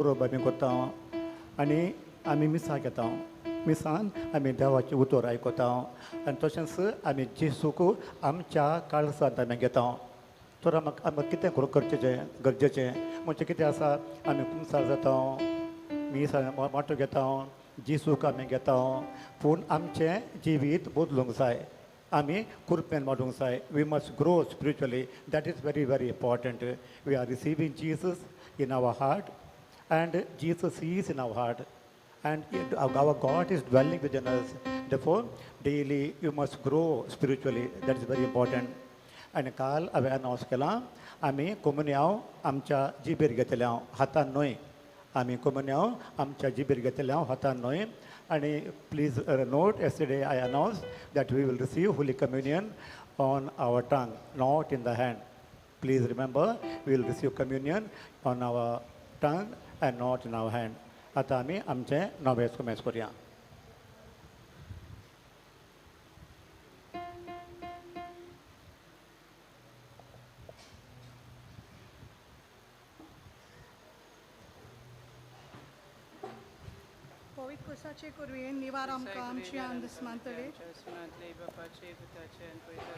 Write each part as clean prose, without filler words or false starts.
परब आमी करता आनी आमी मिसां घेता. मिसान आमी देवाचें उतर आयकता आनी तशेंच आमी जेजूक आमच्या काळजांत आमी घेता. तर आमकां कितें करचें गरजेचें म्हणजे कितें आसा, आमी कुमसार जाता, मीस वांटो घेता, जेजूक आमी घेता, पूण आमचें जिवीत बदलूंक जाय, आमी कुरपेन वाडूंक जाय. We must grow spiritually, that is very very important. We are receiving Jesus in our heart and Jesus is in our heart and our God is dwelling within us. Therefore, daily you must grow spiritually. That is very important. आनी काल हांवें अनावंस केलां, आमी कोमुन्यांव आमच्या जिबेर घेतले हांव, हातान न्हय. आमी कोमुन्यांव आमच्या जिबेर घेतले हांव, हातान न्हय. आनी please note, yesterday I announce that we will receive Holy Communion on our tongue, not in the hand. Please remember, we will receive communion on our tongue and not in our hand. आतां आमी आमचें नवें कोमेस करुया. पवित्र कुसाचे कुरवेन निवार आमकां आमची आंदस्मांतले.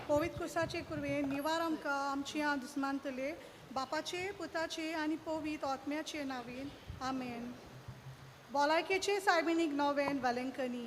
पवित्र कुसाचे कुरवेन निवार आमकां आमची आंदस्मांतले, बापाचे पुताचे आनी पवित्र आत्म्याचे नांवेन आमेन. भलायकेचे सायबिनीक नवेन वेलंकनी.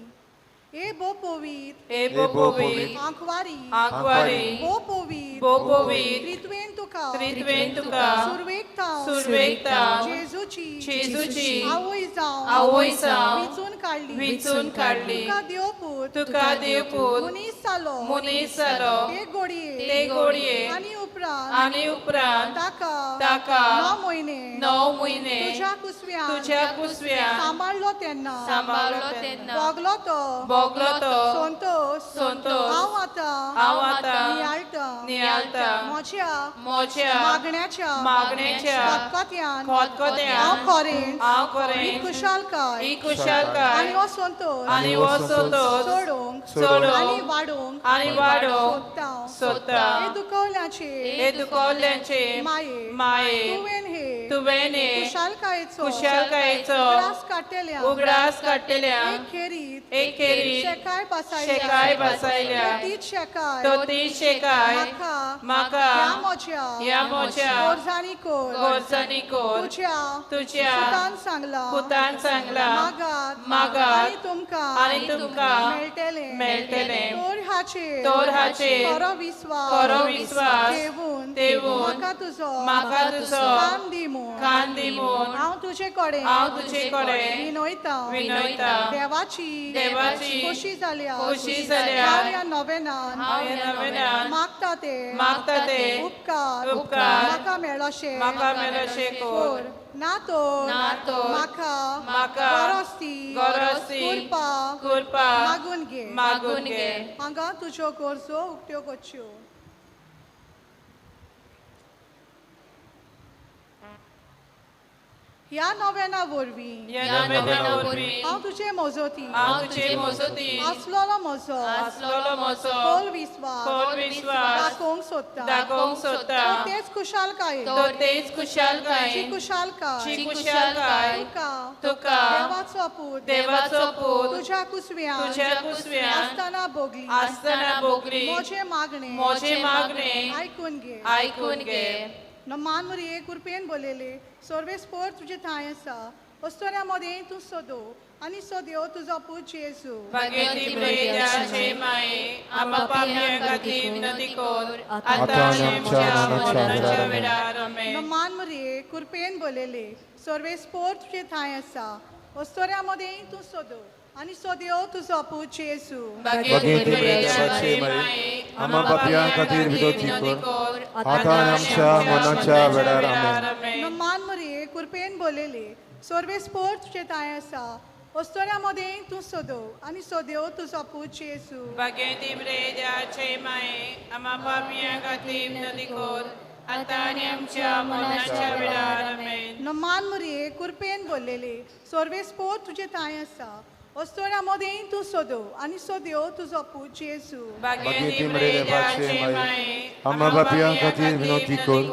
ए बो पवित्र, ए बो पवित्र, आंकवारी, आंकवारी, बो पवित्र, बो पवित्र, त्रित्वेन तुका, त्रित्वेन तुका, सुरवेक थावन, सुरवेक थावन, जेजूची, जेजूची, आवय जावन, आवय जावन, विचून काडली, विचून काडली, तुका देवपूत, तुका देवपूत, मनीस जालो, मनीस जालो, ते गोडये, ते गोडये, आनी उपरांत, आनी उपरांत, ताका, ताका, 9 म्हयने, 9 म्हयने, तुज्या कुसव्यान, तुज्या कुसव्यान, सांबाळलो तेन्ना, सांबाळलो तेन्ना, भोगलो तो, भोगलो तो, संतोष, संतोष, हांव आतां, हांव आतां, नियाळटा, नियाळटा, म्हज्या, म्हज्या, मागण्याच्या, मागण्याच्या, खतखत्यान, खतखत्यान, हांव खरेंच, हांव खरेंच, ही खुशालकाय, ही खुशालकाय, आनी हो संतोष, आनी हो संतोष, सोडूंक, सोडूंक, आनी वाडोवंक, आनी वाडोवंक, सोदता, सोदता, हे दुखवल्याचे, हे दुखवल्यांचे, माये, माये, तुवें हे, तुवें हे, खुशालकायेचो, खुशालकायेचो, उगडास काडटल्या, उगडास काडटल्या, एक खेरीत, एक खेरीत, शेकाय बसायल्या, शेकाय बसायल्या, तो तीच शेकाय, तो तीच शेकाय, म्हाका, म्हाका, ह्या म्हज्या, ह्या म्हज्या, गरजांनी कर, गरजांनी कर, तुज्या, तुज्या, पुतान सांगला, पुतान सांगला, मागात, मागात, आनी तुमकां, आनी तुमकां, मेळटलें, मेळटलें, तर हाचेर, तर हाचेर, खरो विस्वास, खरो विस्वास, ठेवून, ठेवून, म्हाका तुजो, म्हाका तुजो, कान दी म्हूण, कान दी म्हूण, हांव तुजे कडेन, हांव तुजे कडेन, विनयता, विनयता, देवाची, देवाची, खोशी जाल्या, खोशी जाल्या, हांव ह्या नवेनान, हांव ह्या नवेनान, मागता ते, मागता ते, उपकार, उपकार, म्हाका मेळोशे, म्हाका मेळोशे कर, ना तर, ना तर, म्हाका, म्हाका, गरज ती, गरज ती, कृपा, कृपा, मागून घे, मागून घे. हांगा तुज्यो गरजो उक्त्यो करच्यो. ह्या नवेना वरवीं, ह्या नवेना वरवीं, हांव तुजे मजती, हांव तुजे मजती, आसलेलो म्हजो, आसलेलो म्हजो, खोल विस्वास, खोल विस्वास, दाखोवंक सोदता, दाखोवंक सोदता, तो तेच खुशालकाये, तो तेच खुशालकाये, जी खुशालकाय, जी खुशालकाय, तुका, तुका, देवाचो पूत, देवाचो पूत, तुज्या कुसव्यान, तुज्या कुसव्यान, आसतना भोगली, आसतना भोगली, म्हजें मागणें, म्हजें मागणें, आयकून घे, आयकून घे. मान मरिये कृपेन बोलयले, सर्वेस्पर तुजे ठांय आसा, अस्तोऱ्या मदें तूं सोदो आनी सोदयो तुजो पूत जेजू. भाग्यवती मरिये माये, आमकां पापयां खातीर विनंती कर, आतां आनी आमच्या मरणाच्या वेळार. आमेन. मान मरिये कृपेन बोलयले, सर्वेस्पर तुजे ठांय आसा, अस्तोऱ्या मदें तूं सोदो आनी सोदयो तुजो पूत जेजू. भाग्यवती मरिये आमकां पापयां खातीर विनंती कर, आतां आनी आमच्या मरणाच्या वेळार. आमेन. मान मरिये कृपेन बोलयले, सर्वेस्पर तुजे ठांय आसा, अस्तोऱ्या मदें तूं सोदो आनी सोदयो तुजो पूत जेजू. भाग्यवती मरिये माये, आमकां पापयां खातीर विनंती कर, आतां आनी आमच्या मरणाच्या वेळार. आमेन. मान मरिये कृपेन बोलयले, सर्वेस्पर तुजे ठांय आसा, अस्तोऱ्या मदें तूं सोदो आनी सोदयो तुजो पूत जेजू. भाग्यवती मरिये माये, आमकां पापयां खातीर विनंती कर,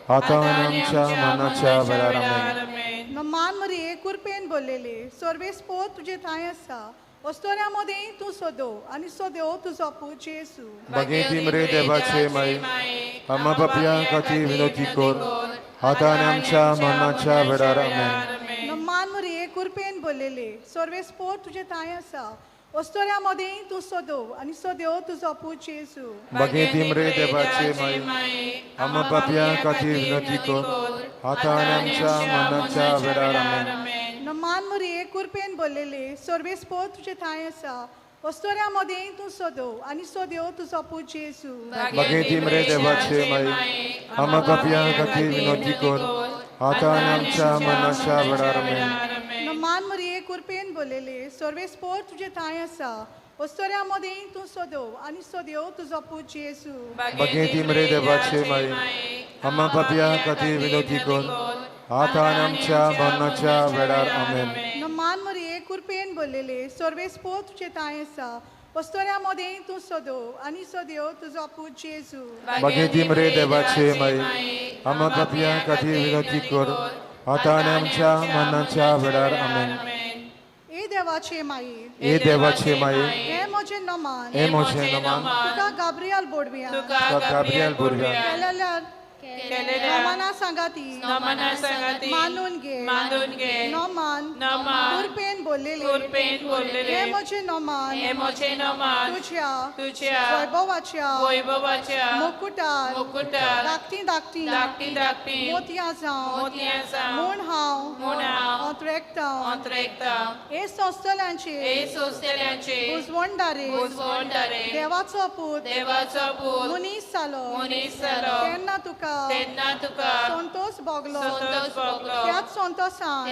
आतां आनी आमच्या मरणाच्या वेळार. आमेन. नमान मरिये कुरपेन बोललेले सर्वेस्पोर तुजे थांय आसा वस्तोऱ्या मदें तूं सोदो आनी सोदो तुजो पूत जेजू. बागेंती मरे देवाचे माये आम्हा पापयां खातीर विनवती कर आतां आनी आमच्या मरणाच्या वेळार. आमेन. नमान मरिये कुरपेन बोललेले सर्वेस्पोर तुजे थांय आसा वस्तोऱ्या मदें तूं सोदो आनी सोदो तुजो पूत जेजू. बागेंती मरे देवाचे माये आम्हा पापयां खातीर विनवती कर आतां आनी आमच्या मरणाच्या वेळार. आमेन. नमान मरिये कुरपेन बोललेले सर्वेस्पोर तुजे थांय आसा वस्तोऱ्या मदें तूं सोदो आनी सोदो तुजो पूत जेजू. बागेंती मरे देवाचे माये आम्हा पापयां खातीर विनवती कर आतां आनी आमच्या मरणाच्या वेळार. आमेन. नमान मरिये कुरपेन बोललेले सर्वेस्पोर तुजे थांय आसा वस्तोऱ्या मदें तूं सोदो आनी सोदो तुजो पूत जेजू. बागेंती मरे देवाचे माये आम्हा पापयां खातीर विनवती कर आतां आनी आमच्या मरणाच्या वेळार. आमेन. नमान मरिये कुरपेन बोललेले सर्वेस्पोर तुजे थांय आसा वस्तोऱ्या मदें तूं सोदो आनी सोदो तुजो पूत जेजू. बागेंती मरे देवाचे माये आम्हा पापयां खातीर विनवती कर आतां आनी आमच्या मरणाच्या वेळार. आमेन. ए देवाचे माये ए देवाचे माये हे म्हजें नमान हे म्हजें नमान तुका गाब्रियल बोडव्या तुका गाब्रियल बोडव्या केलेल्या नमना सांगाती मानून घे नमान कुरपेन बोललेले हे म्हजें नमान तुझ्या वैभवाच्या मुकुटार धाकटी धाकटी मोतयां जावं म्हूण हांव अंतरेकतां हे संस्थांचे बुजवणदारे देवाचो पूत मनीस जालो तेन्ना तुका संतोष भोगलो त्याच संतोषान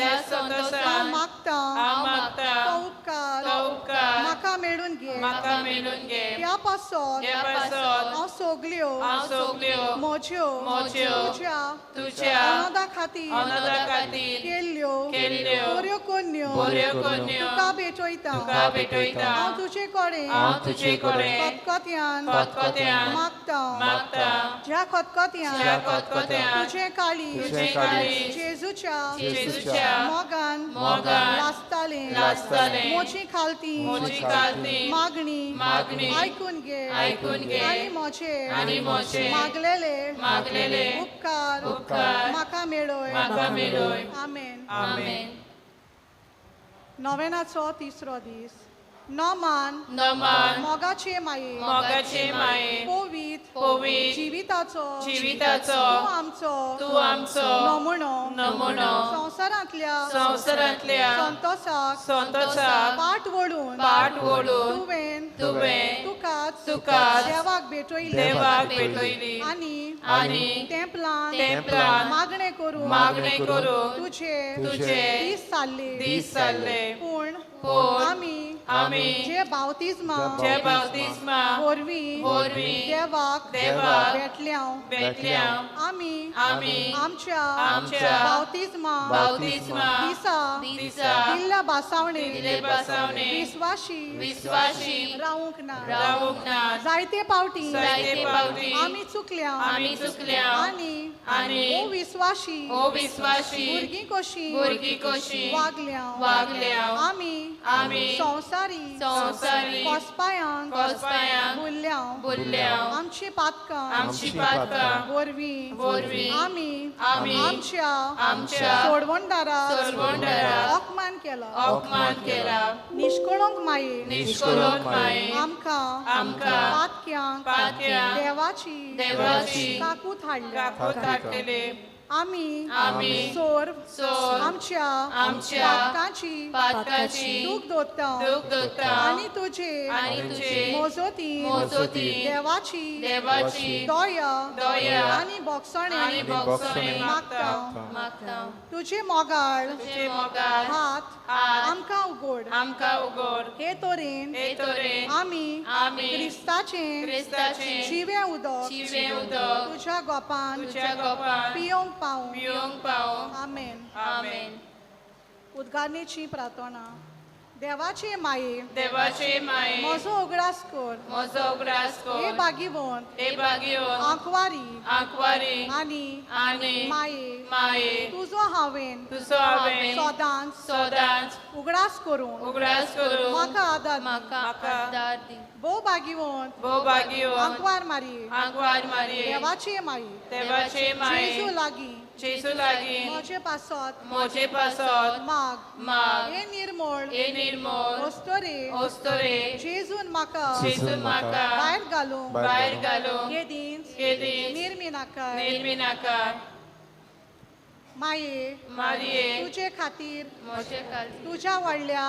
हांव मागतां तो उपकार म्हाका मेळून घे. ह्या पासत हांव सगल्यो म्हज्यो तुज्या अनादा खातीर केल्ल्यो बऱ्यो कोन्यो तुका भेटयता. हांव तुजे कडेन खतखत्यान मागतां ज्या खतखत्यान तुजें काळीज जेजूच्या मोगान लासतालें म्हजी खालती मागणी आयकून घे आनी म्हजे मागलेले उपकार म्हाका मेळय. आमेन. नोवेनाचो तिसरो दीस. नमान मोगाचे माये पवित्र जिविताचो तूं आमचो नमुनो संवसारांतल्या संतोषाक पाट वळून तुवें तुकाच देवाक भेटयली आनी तेंपलान मागणें करून तुजे दीस सारले पूण आमी जे बाप्तिस्मा वरवीं देवाक भेटल्या आमी आमच्या बाप्तिस्मा दिसा दिल्ल्या भासावणे विश्वासी रावूंक ना. जायते पावटी आमी चुकल्या आनी ओ विश्वासी भुरगीं कशीं वागल्या आमी संवसारी कोसपायांक बुल्ल्या आमची पातकां वरवीं आमी आमच्या सोडवणदारा अपमान केला निष्कळंक माये आमकां पातक्यांक देवाची काकूत हाडल्या. आमी सोर आमच्या पातकांची दूख दोता आनी तुजे मोजोती देवाची दया आनी बोगसणे मागता. तुजे मोगाळ हात आमकां उगोड हे तरेन आमी क्रिस्ताचें जिवें उदक तुज्या गोपान पियोंक पावूं. आमेन. उद्गारणेची प्रार्थना. देवाचे माये, देवाचे माये, म्हजो उगडास कर, म्हजो उगडास कर, हे बागीवन, हे बागीवन, आंकवारी, आंकवारी, आनी, आनी, माये, माये, तुजो हांवें, तुजो हांवें, सदांच, सदांच, उगडास करून, उगडास करून, म्हाका आदार, म्हाका आदार दी. भोव बागीवन, भोव बागीवन, आंकवार मारये, आंकवार मारये, देवाचे माये, देवाचे माये, जेजू लागीं, जेजू लागीं, म्हजे पासत, म्हजे पासत, माग, माग, हे निर्मळ, हे निर्मळ, अस्तोरे, अस्तोरे, जेजून म्हाका, जेजून म्हाका, भायर घालूं, भायर घालूं, केदींच, केदींच, निर्मी नाका, निर्मी नाका. माये, मारये, तुजे खातीर, म्हजे खातीर, तुज्या व्हडल्या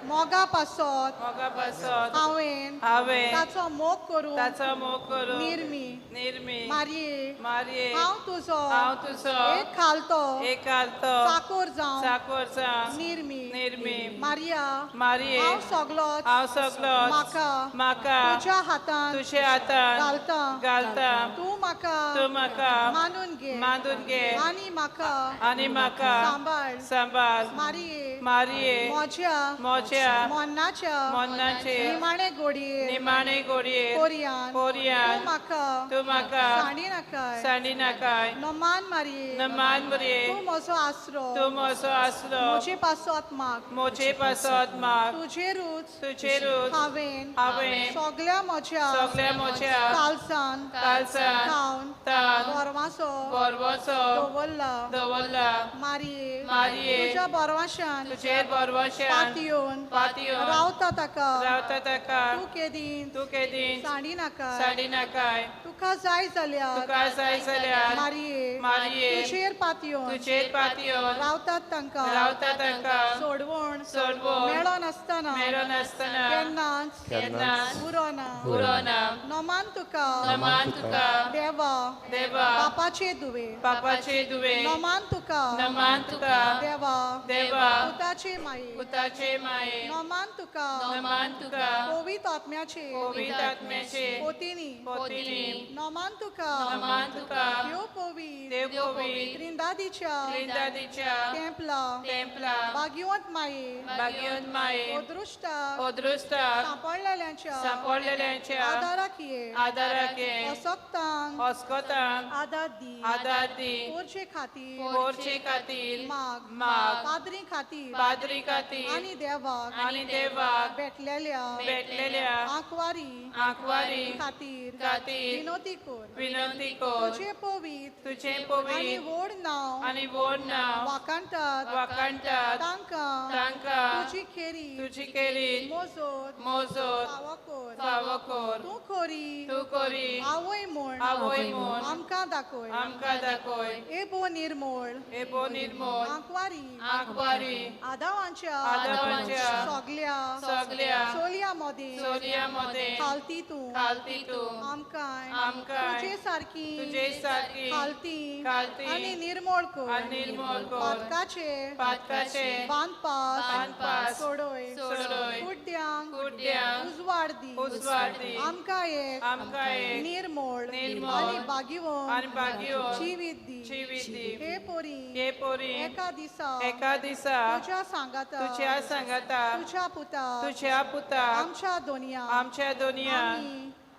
मोगा पासत, मोगा पासत, हांवें, हांवें, ताचो मोग करून, ताचो मोग करून, निर्मी, निर्मी, मारये, मारये, हांव तुजो, हांव तुजो, एक खालतो, एक खालतो, चाकोर जावं, चाकोर जावं, निर्मी, निर्मी, मारया, मारये, हांव सगलोच, हांव सगलोच, म्हाका, म्हाका, तुज्या हातान, तुज्या हातान, घालता, घालता, तूं म्हाका, तूं म्हाका, मानून घे, मानून घे, आनी म्हाका, आनी म्हाका, सांबाळ, सांबाळ, मारये, मारये, म्हज्या, म्हज्या, मरणाच्या, मरणाचे, निमाणे घडये, निमाणे घडये, पोरयान, पोरयान, तूं म्हाका, तूं म्हाका, सांडी नाकाय, सांडी नाकाय, नमान मारये, नमान मारये, तूं म्हजो आसरो, तूं म्हजो आसरो, म्हजे पासत माग, म्हजे पासत माग, तुजेरूच, तुजेरूच, हांवें, हांवें, सगल्या म्हज्या, सगल्या म्हज्या, कालसान, कालसान, तावन, तावन, बोरवासो, बोरवासो, दवरला, दवरला, मारये, मारये, तुज्या बोरवाशान, तुजे बोरवाशान, पातयेवन, पातयेवन, रावता ताका, रावता ताका, तूं केदींच, तूं केदींच, सांडी नाकाय, सांडी नाकाय, तुका जाय जाल्यार, तुका जाय जाल्यार, मारये, मारये, तुजेर पातयेवन, तुजेर पातयेवन, रावतात तांकां, रावता तांकां, सोडवण, सोडवण, मेळो नासतना, मेळो नासतना, केन्नाच, केन्नाच, उरो ना, उरो ना, नमान तुका, नमान तुका, देवा, देवा, पापाचे दुवे, पापाचे दुवे, नमान तुका, नमान तुका, देवा, देवा, पुताचे माये, पुताचे माये, नमान तुका, नमान तुका, पवित्र आत्म्याचे, पवित्र आत्म्याचे, पोतीनी, पोतीनी, नमान तुका, नमान तुका, देव पवित्र, देव पवित्र, त्रिंदादीच्या, त्रिंदादीच्या, टेम्पला, टेम्पला, बागिवंत माये, बागिवंत माये, अदृश्टाक, अदृश्टाक, सांपडलेल्यांच्या, सांपडलेल्यांच्या, आदाराक ये, आदाराक ये, असक्तांक, अस्कतांक, आदार दी, आदार दी, पोरचे खातीर, पोरचे खातीर, माग, माग, पाद्री खातीर, पाद्री खातीर, आनी देवाक, आनी देवाक, भेटलेल्या, भेटलेल्या, आंकवारी, आंकवारी, खातीर, खातीर, विनवती कर, विनंती कर, तुजे पवित्र, तुजे पवित्र, आनी व्हड नांव, आनी व्हड नांव, वाखाणटात, वाखाणटात, तांकां, तांकां, तुजी खेरी, तुजी खेरी, मोजोत, मोजोत, फावो कर, फावो कर, तूं खरी, तूं खरी, आवय म्हूण, आवय म्हूण, आमकां दाखय, आमकां दाखय, ए भो निर्मळ, ए भो निर्मळ, आंकवारी, आंकवारी, आदावांच्या, आदावांच्या, सगल्या, सगल्या, चलयां मदें, चलयां मदें, खालती तूं, खालती तूं, आमकां, आमकां, तुजे सारकी, तुजे सारकी, खालती, खालती, आनी निर्मळ कर, आनी निर्मळ कर, पातकाचे, पातकाचे, बांदपास, बांदपास, सोडय, सोडय, कुड्ड्यांक, कुड्ड्यांक, उजवाड दी, उजवाड दी, आमकां एक, आमकां एक, निर्मळ, निर्मळ, आनी बागिवंत, आनी बागिवंत, जिवीत दी, जिवीत दी, हे पोरी, हे पोरी, एका दिसा, एका दिसा, तुज्या सांगाता, तुज्या सांगाता, तुज्या पुता, तुज्या पुता, आमच्या दोनया, आमच्या दोनया,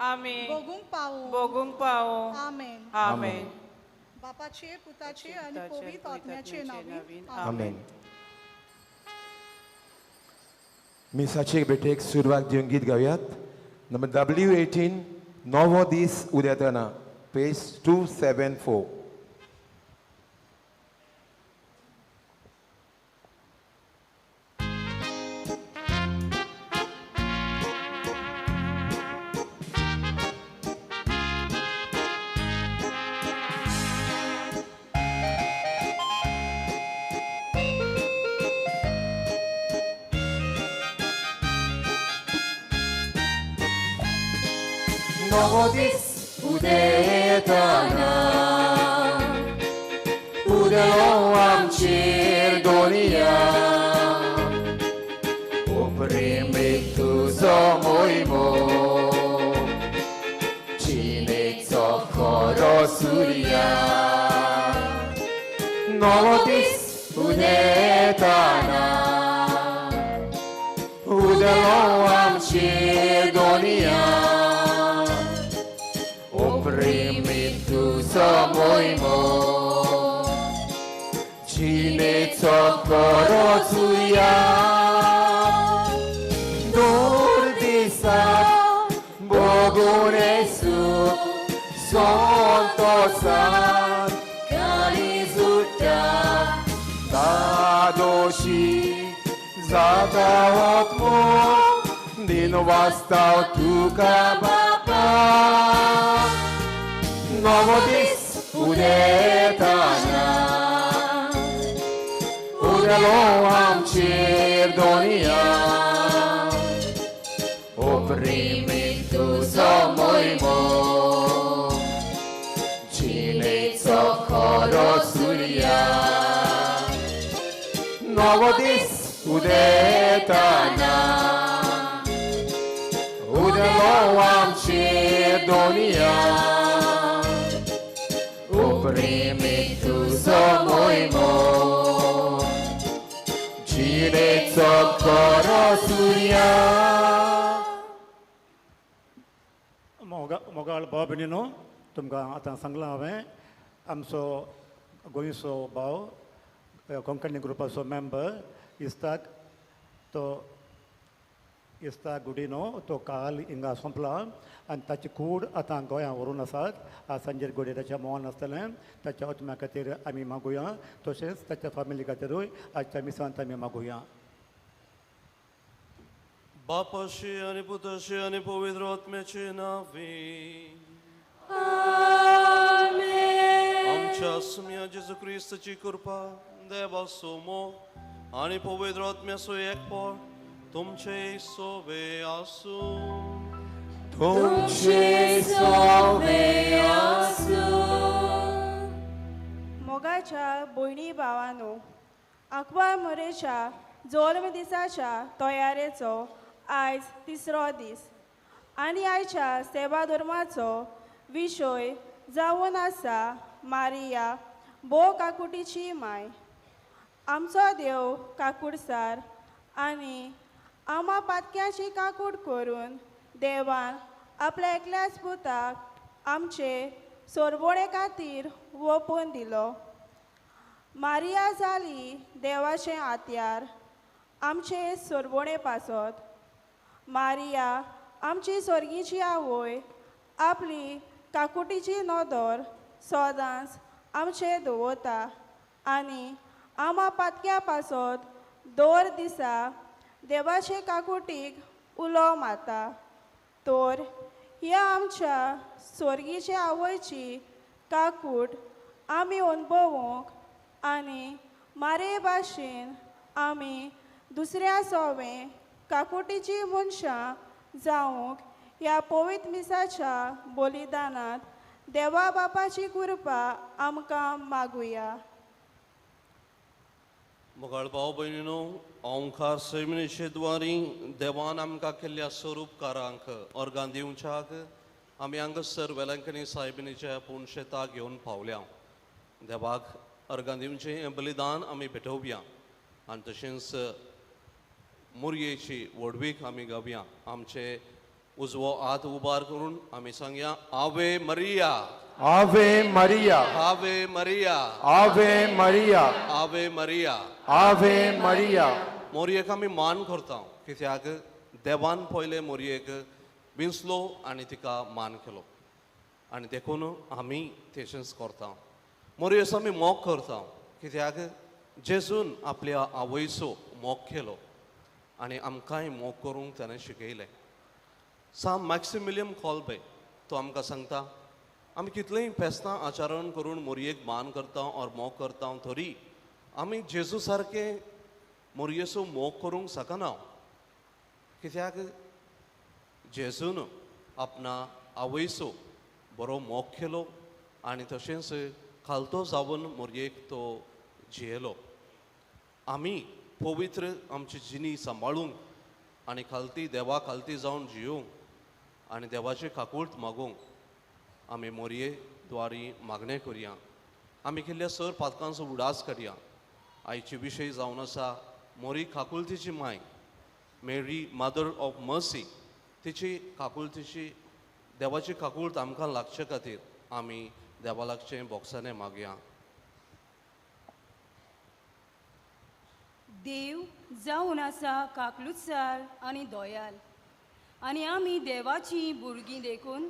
आमी भोगूंक पावूं, भोगूंक पावूं, आमेन, आमेन. बापाचे, पुताचे आनी पवित्र आत्म्याचे नांवान, आमेन. मिसाचे भेटेक सुरवात दिवन गीत गावयात. नंबर W18, नवो दीस उदेतना, पेज 274. Novo dis udetana, udelo amcir donia, oprimi tuzo mojmo, cineco horosuria. Novo dis udetana, आमचेर दोनिया उपरिमी तुजो मोहिमो जिणेचो खरो सुर्या दूर दिसा भोगून येसू संतोसान काळीज उठ्ठा दादोशी जाता आत्मो दिन वास्ताव तुका बापा नवो दीस उदेताना उदेलो आमचेर दोनिया उपरिमी तुजो मोहिमो जिणेचो खरो सुर्या नवो दीस उदेताना उदेलो आमचेर दोनिया उपरिमी तुजो मोहिमो जिणेचो खरो सुर्या. मोगाळ भाव भयणीनो, तुमकां आतां सांगलां हांवें, आमचो गोंयचो भाव कोंकणी ग्रुपाचो मेंबर इस्ताक तो इस्ताक गुडिनो तो काल हिंगा सोंपला आनी ताची कूड आतां गोंया व्हरून आसात. आज सांजेर घडये ताच्या मोवान आसतलें. ताच्या आत्म्या खातीर आमी मागुया, तशेंच ताच्या फामिली खातीरूय आजच्या मिसांत आमी मागुया. बापाशी आनी पुताशी आनी पवित्र आत्म्याचे नांवे आमेन. आमच्या सुम्या जेजू क्रिस्ताची कृपा, देवाचो मोग आनी पवित्र आत्म्याचो एकपण तुमचे सोवे आसूं. तुमचे सोवे आसूं. मोगाच्या भयणी भावानो, आंकवार मोरेच्या जल्म दिसाच्या तयारेचो आयज तिसरो दीस आनी आयच्या सेवा धर्माचो विशय जावन आसा मारिया भोव काकुटीची माय. आमचो देव काकुडसार आनी आमा पातक्याची काकूट करून देवान आपल्या एकल्याच पुताक आमचे सोरवणे खातीर ओंपून दिलो. मारिया जाली देवाचें आत्यार आमचे सोरवणे पासत. मारिया आमची स्वर्गीची आवय आपली काकुटीची नदर सदांच आमचे दवरता आनी आमा पातक्या पासत दर दिसा देवाचे काकुटीक उलो मारता. तर ह्या आमच्या स्वर्गीचे आवयची काकूट आमी अणभवूंक आनी मारे भाशेन आमी दुसऱ्या सोवे काकुटीची मनशां जावंक ह्या पवित्र मिसाच्या बलिदानांत देवा बापाची कृपा आमकां मागुया. मोगाळ भाव भयणीनो, ओंकार सैमिनीचे द्वारी देवान आमकां केल्ल्या स्वरूपकारांक अर्गां दिवच्याक आमी हांगासर वेलंकनी सायबिणीच्या पूण शेताक घेवन पावल्या. देवाक अर्गां दिवचें हें बलिदान आमी भेटोवया आनी तशेंच मुरयेची व्हडवीक आमी गावया. आमचे उजवो हात उबार करून आमी सांगया, Ave Maria, Ave Maria, Ave Maria, Ave Maria, Ave Maria, Ave Maria. मोरयेक आमी मान करता कित्याक देवान पयले मोरयेक विंचलो आनी तिका मान केलो आनी देखून आमी तशेंच करता. मोरयेचो आमी मोग करता कित्याक जेजून आपल्या आवयचो मोग केलो आनी आमकांय मोग करूंक ताणें शिकयलें. साम मॅक्सिमिलियम कॉल्बे तो आमकां सांगता, आमी कितलेंय फेस्तां आचरण करून मोरयेक मान करता ऑर मोग करता तरी आमी जेजू सारकें मोरयेचो मोग करूंक शकना कित्याक जेजून आपणा आवयचो बरो मोग केलो आनी तशेंच खालतो जावन मोरयेक तो जियेलो. आमी पवित्र आमची जिणी सांबाळूंक आनी खालती देवा खालती जावन जियोवंक आनी देवाचे काकूळत मागूंक आमी मोरये द्वारी मागणें करया. आमी केल्ल्या सर पातकांचो उडास करया. आयची विशय जावन आसा मोरी काकुळतीची माय, मेरी मदर ऑफ मर्सी. तिची काकुळतीची देवाची काकूळत आमकां लागचे खातीर आमी देवा लागचें बोक्सांनी मागया. देव जावन आसा काकलुतसार आनी दोयाल आनी आमी देवाची भुरगीं देखून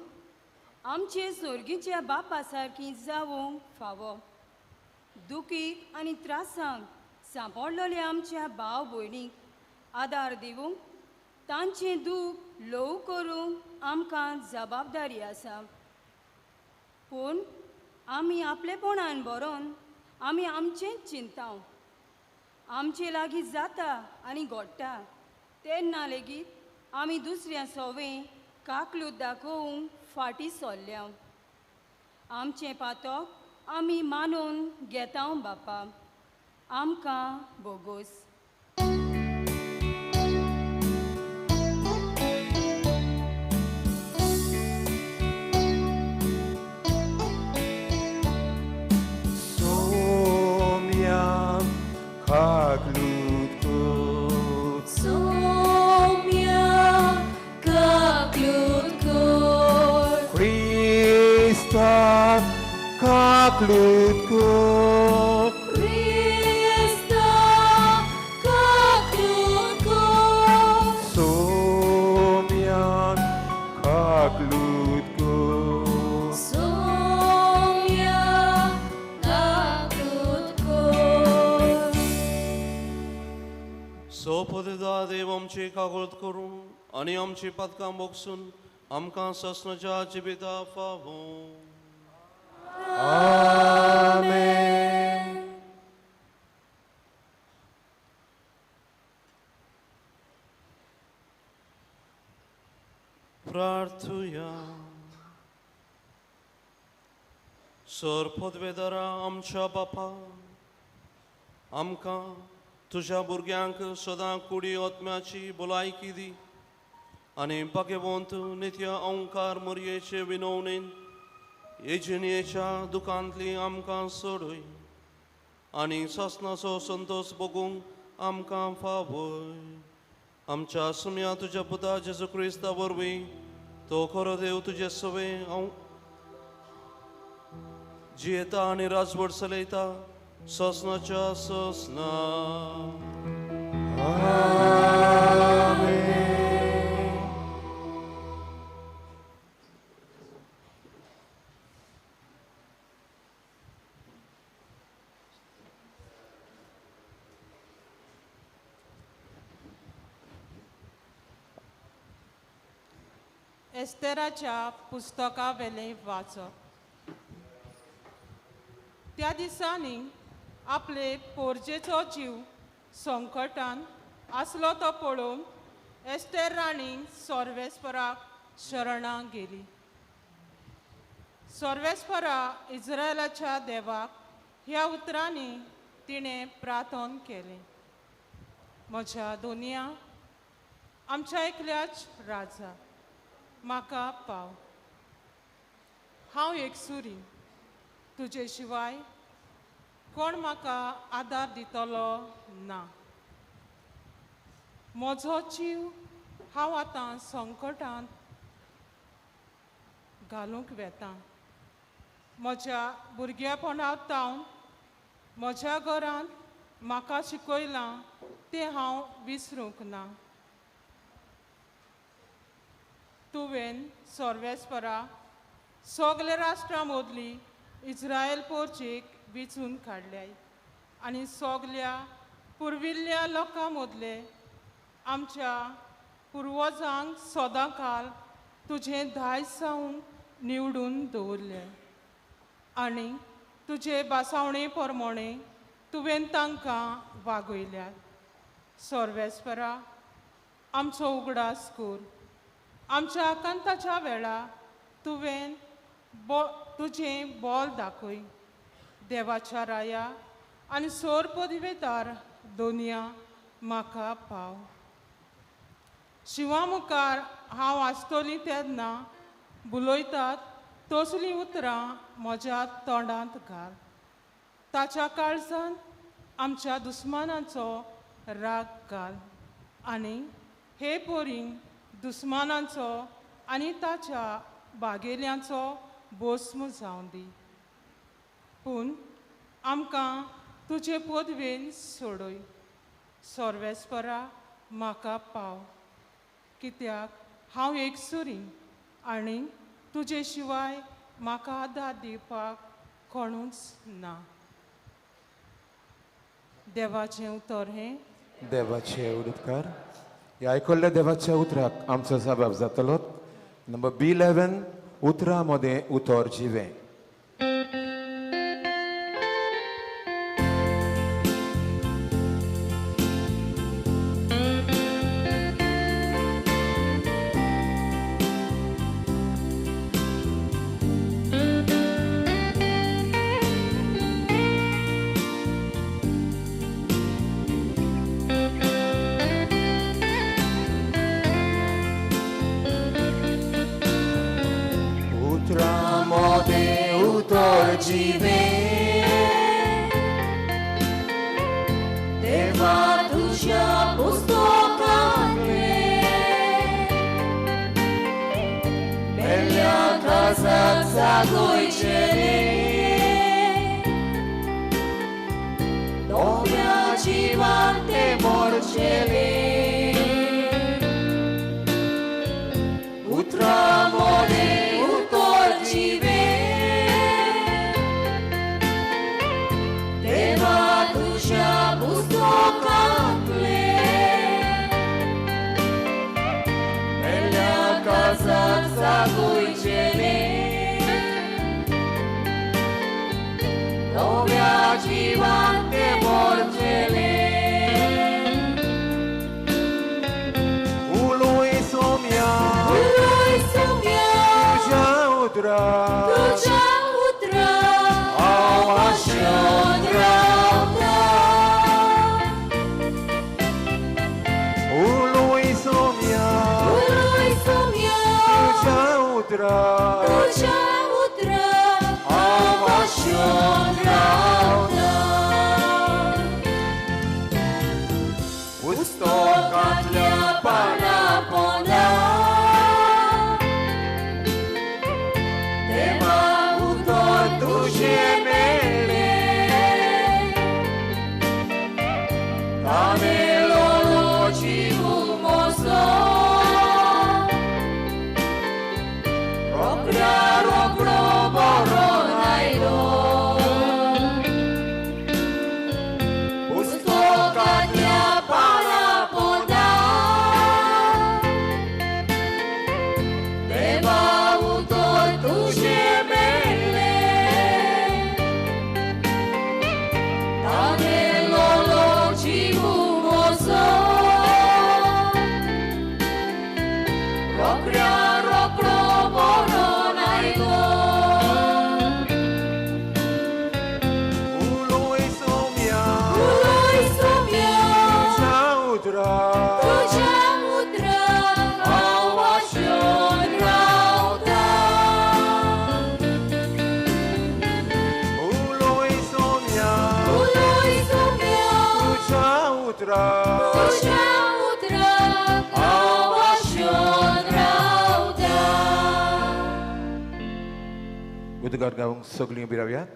आमचे सोर्गीच्या बापा सारकी जावंक फावो. दुखीक आनी त्रासांक सांपडलेल्या आमच्या भाव भयणीक आदार दिवंक तांचें दूख ल्हव करूंक आमकां जबाबदारी आसा. पूण आमी आपलेपणान बरोवन आमी आमचेंच चिंताव आमचे लागीं जाता आनी घडटा तेन्ना लेगीत आमी दुसऱ्या सोवे काकलूत दाखोवंक फाटीं सरल्या. आमचें पातक आमी मानून घेता बापा, आमकां बोगोस. Kaklut ko, Krista, kaklut ko, Somyan, kaklut ko, Somyan, kaklut ko. सोपदिदा देव आमची काकुळत करूं आनी आमची पातकां बोगसून आमकां ससनाच्या जिविता फावो. आमेन. प्रार्थुया. सर पदवेदारा आमच्या बापा, आमकां तुज्या भुरग्यांक सदां कुडी आत्म्याची भलायकी दी आनी भाग्यवंत नित्य ओंकार मोरयेचे विनवणेन येजनेच्या दुकांतली आमकां सोडय आनी सासणाचो संतोश भोगूंक आमकां फावय. आमच्या सुम्या तुज्या पुता जेजू क्रिस्ता वरवीं तो खरो देव तुजे सवे हांव जियेता आनी राजवट चलयता ससनाच्या ससना. एस्तेराच्या पुस्तका वेलें वाचप. त्या दिसांनी आपले पोरजेचो जीव संकटान आसलो तो पळोवन एस्तेर राणी सर्वेस्पराक शरणां गेली. सर्वेस्परा इस्रायलाच्या देवाक ह्या उतरांनी तिणें प्रार्थन केलें, म्हज्या दोनया आमच्या एकल्याच राजा म्हाका पाव. हांव एकसुरी, तुजे शिवाय कोण म्हाका आदार दितलो ना. म्हजो जीव हांव आतां संकटांत घालूंक वेता. म्हज्या भुरगेपणांत तावन म्हज्या घरांत म्हाका शिकयलां तें हांव विसरूंक ना. तुवें सर्वेस्परा सगल्या राष्ट्रां मदली इस्रायल पोरचेक विचून काडल्याय आनी सगल्या पुर्विल्ल्या लोकां मदले आमच्या पुर्वजांक सदां काल तुजें दायज जावन निवडून दवरलें आनी तुजे बासावणे प्रमाणे तुवें तांकां वागयल्यात. सर्वेस्परा आमचो उगडास कर. आमच्या आकांताच्या वेळा तुवें तुजें बोल दाखय. देवाच्या राया आनी सोर पदवेदार दोनया म्हाका पाव. शिंवा मुखार हांव आसतली तेन्ना बुलयतात तसलीं उतरां म्हज्या तोंडांत घाल. ताच्या काळजांत आमच्या दुस्मानाचो राग घाल आनी हे परीं दुस्मानांचो आनी ताच्या बागेल्यांचो भस्म जावं दी. पूण आमकां तुजे पदवेन सोडय. सर्वेस्परा म्हाका पाव, कित्याक हांव एकसुरी आनी तुजे शिवाय म्हाका आदार दिवपाक कोणूच ना. देवाचें उतर हें. देवाचे उपकार. ह्या आयकल्ल्या देवाच्या उतराक आमचो जबाब जातलो. नंबर B11 उतरां मदें उतर जिवें. उद्गार गावंक सगळीं उबी रावयात.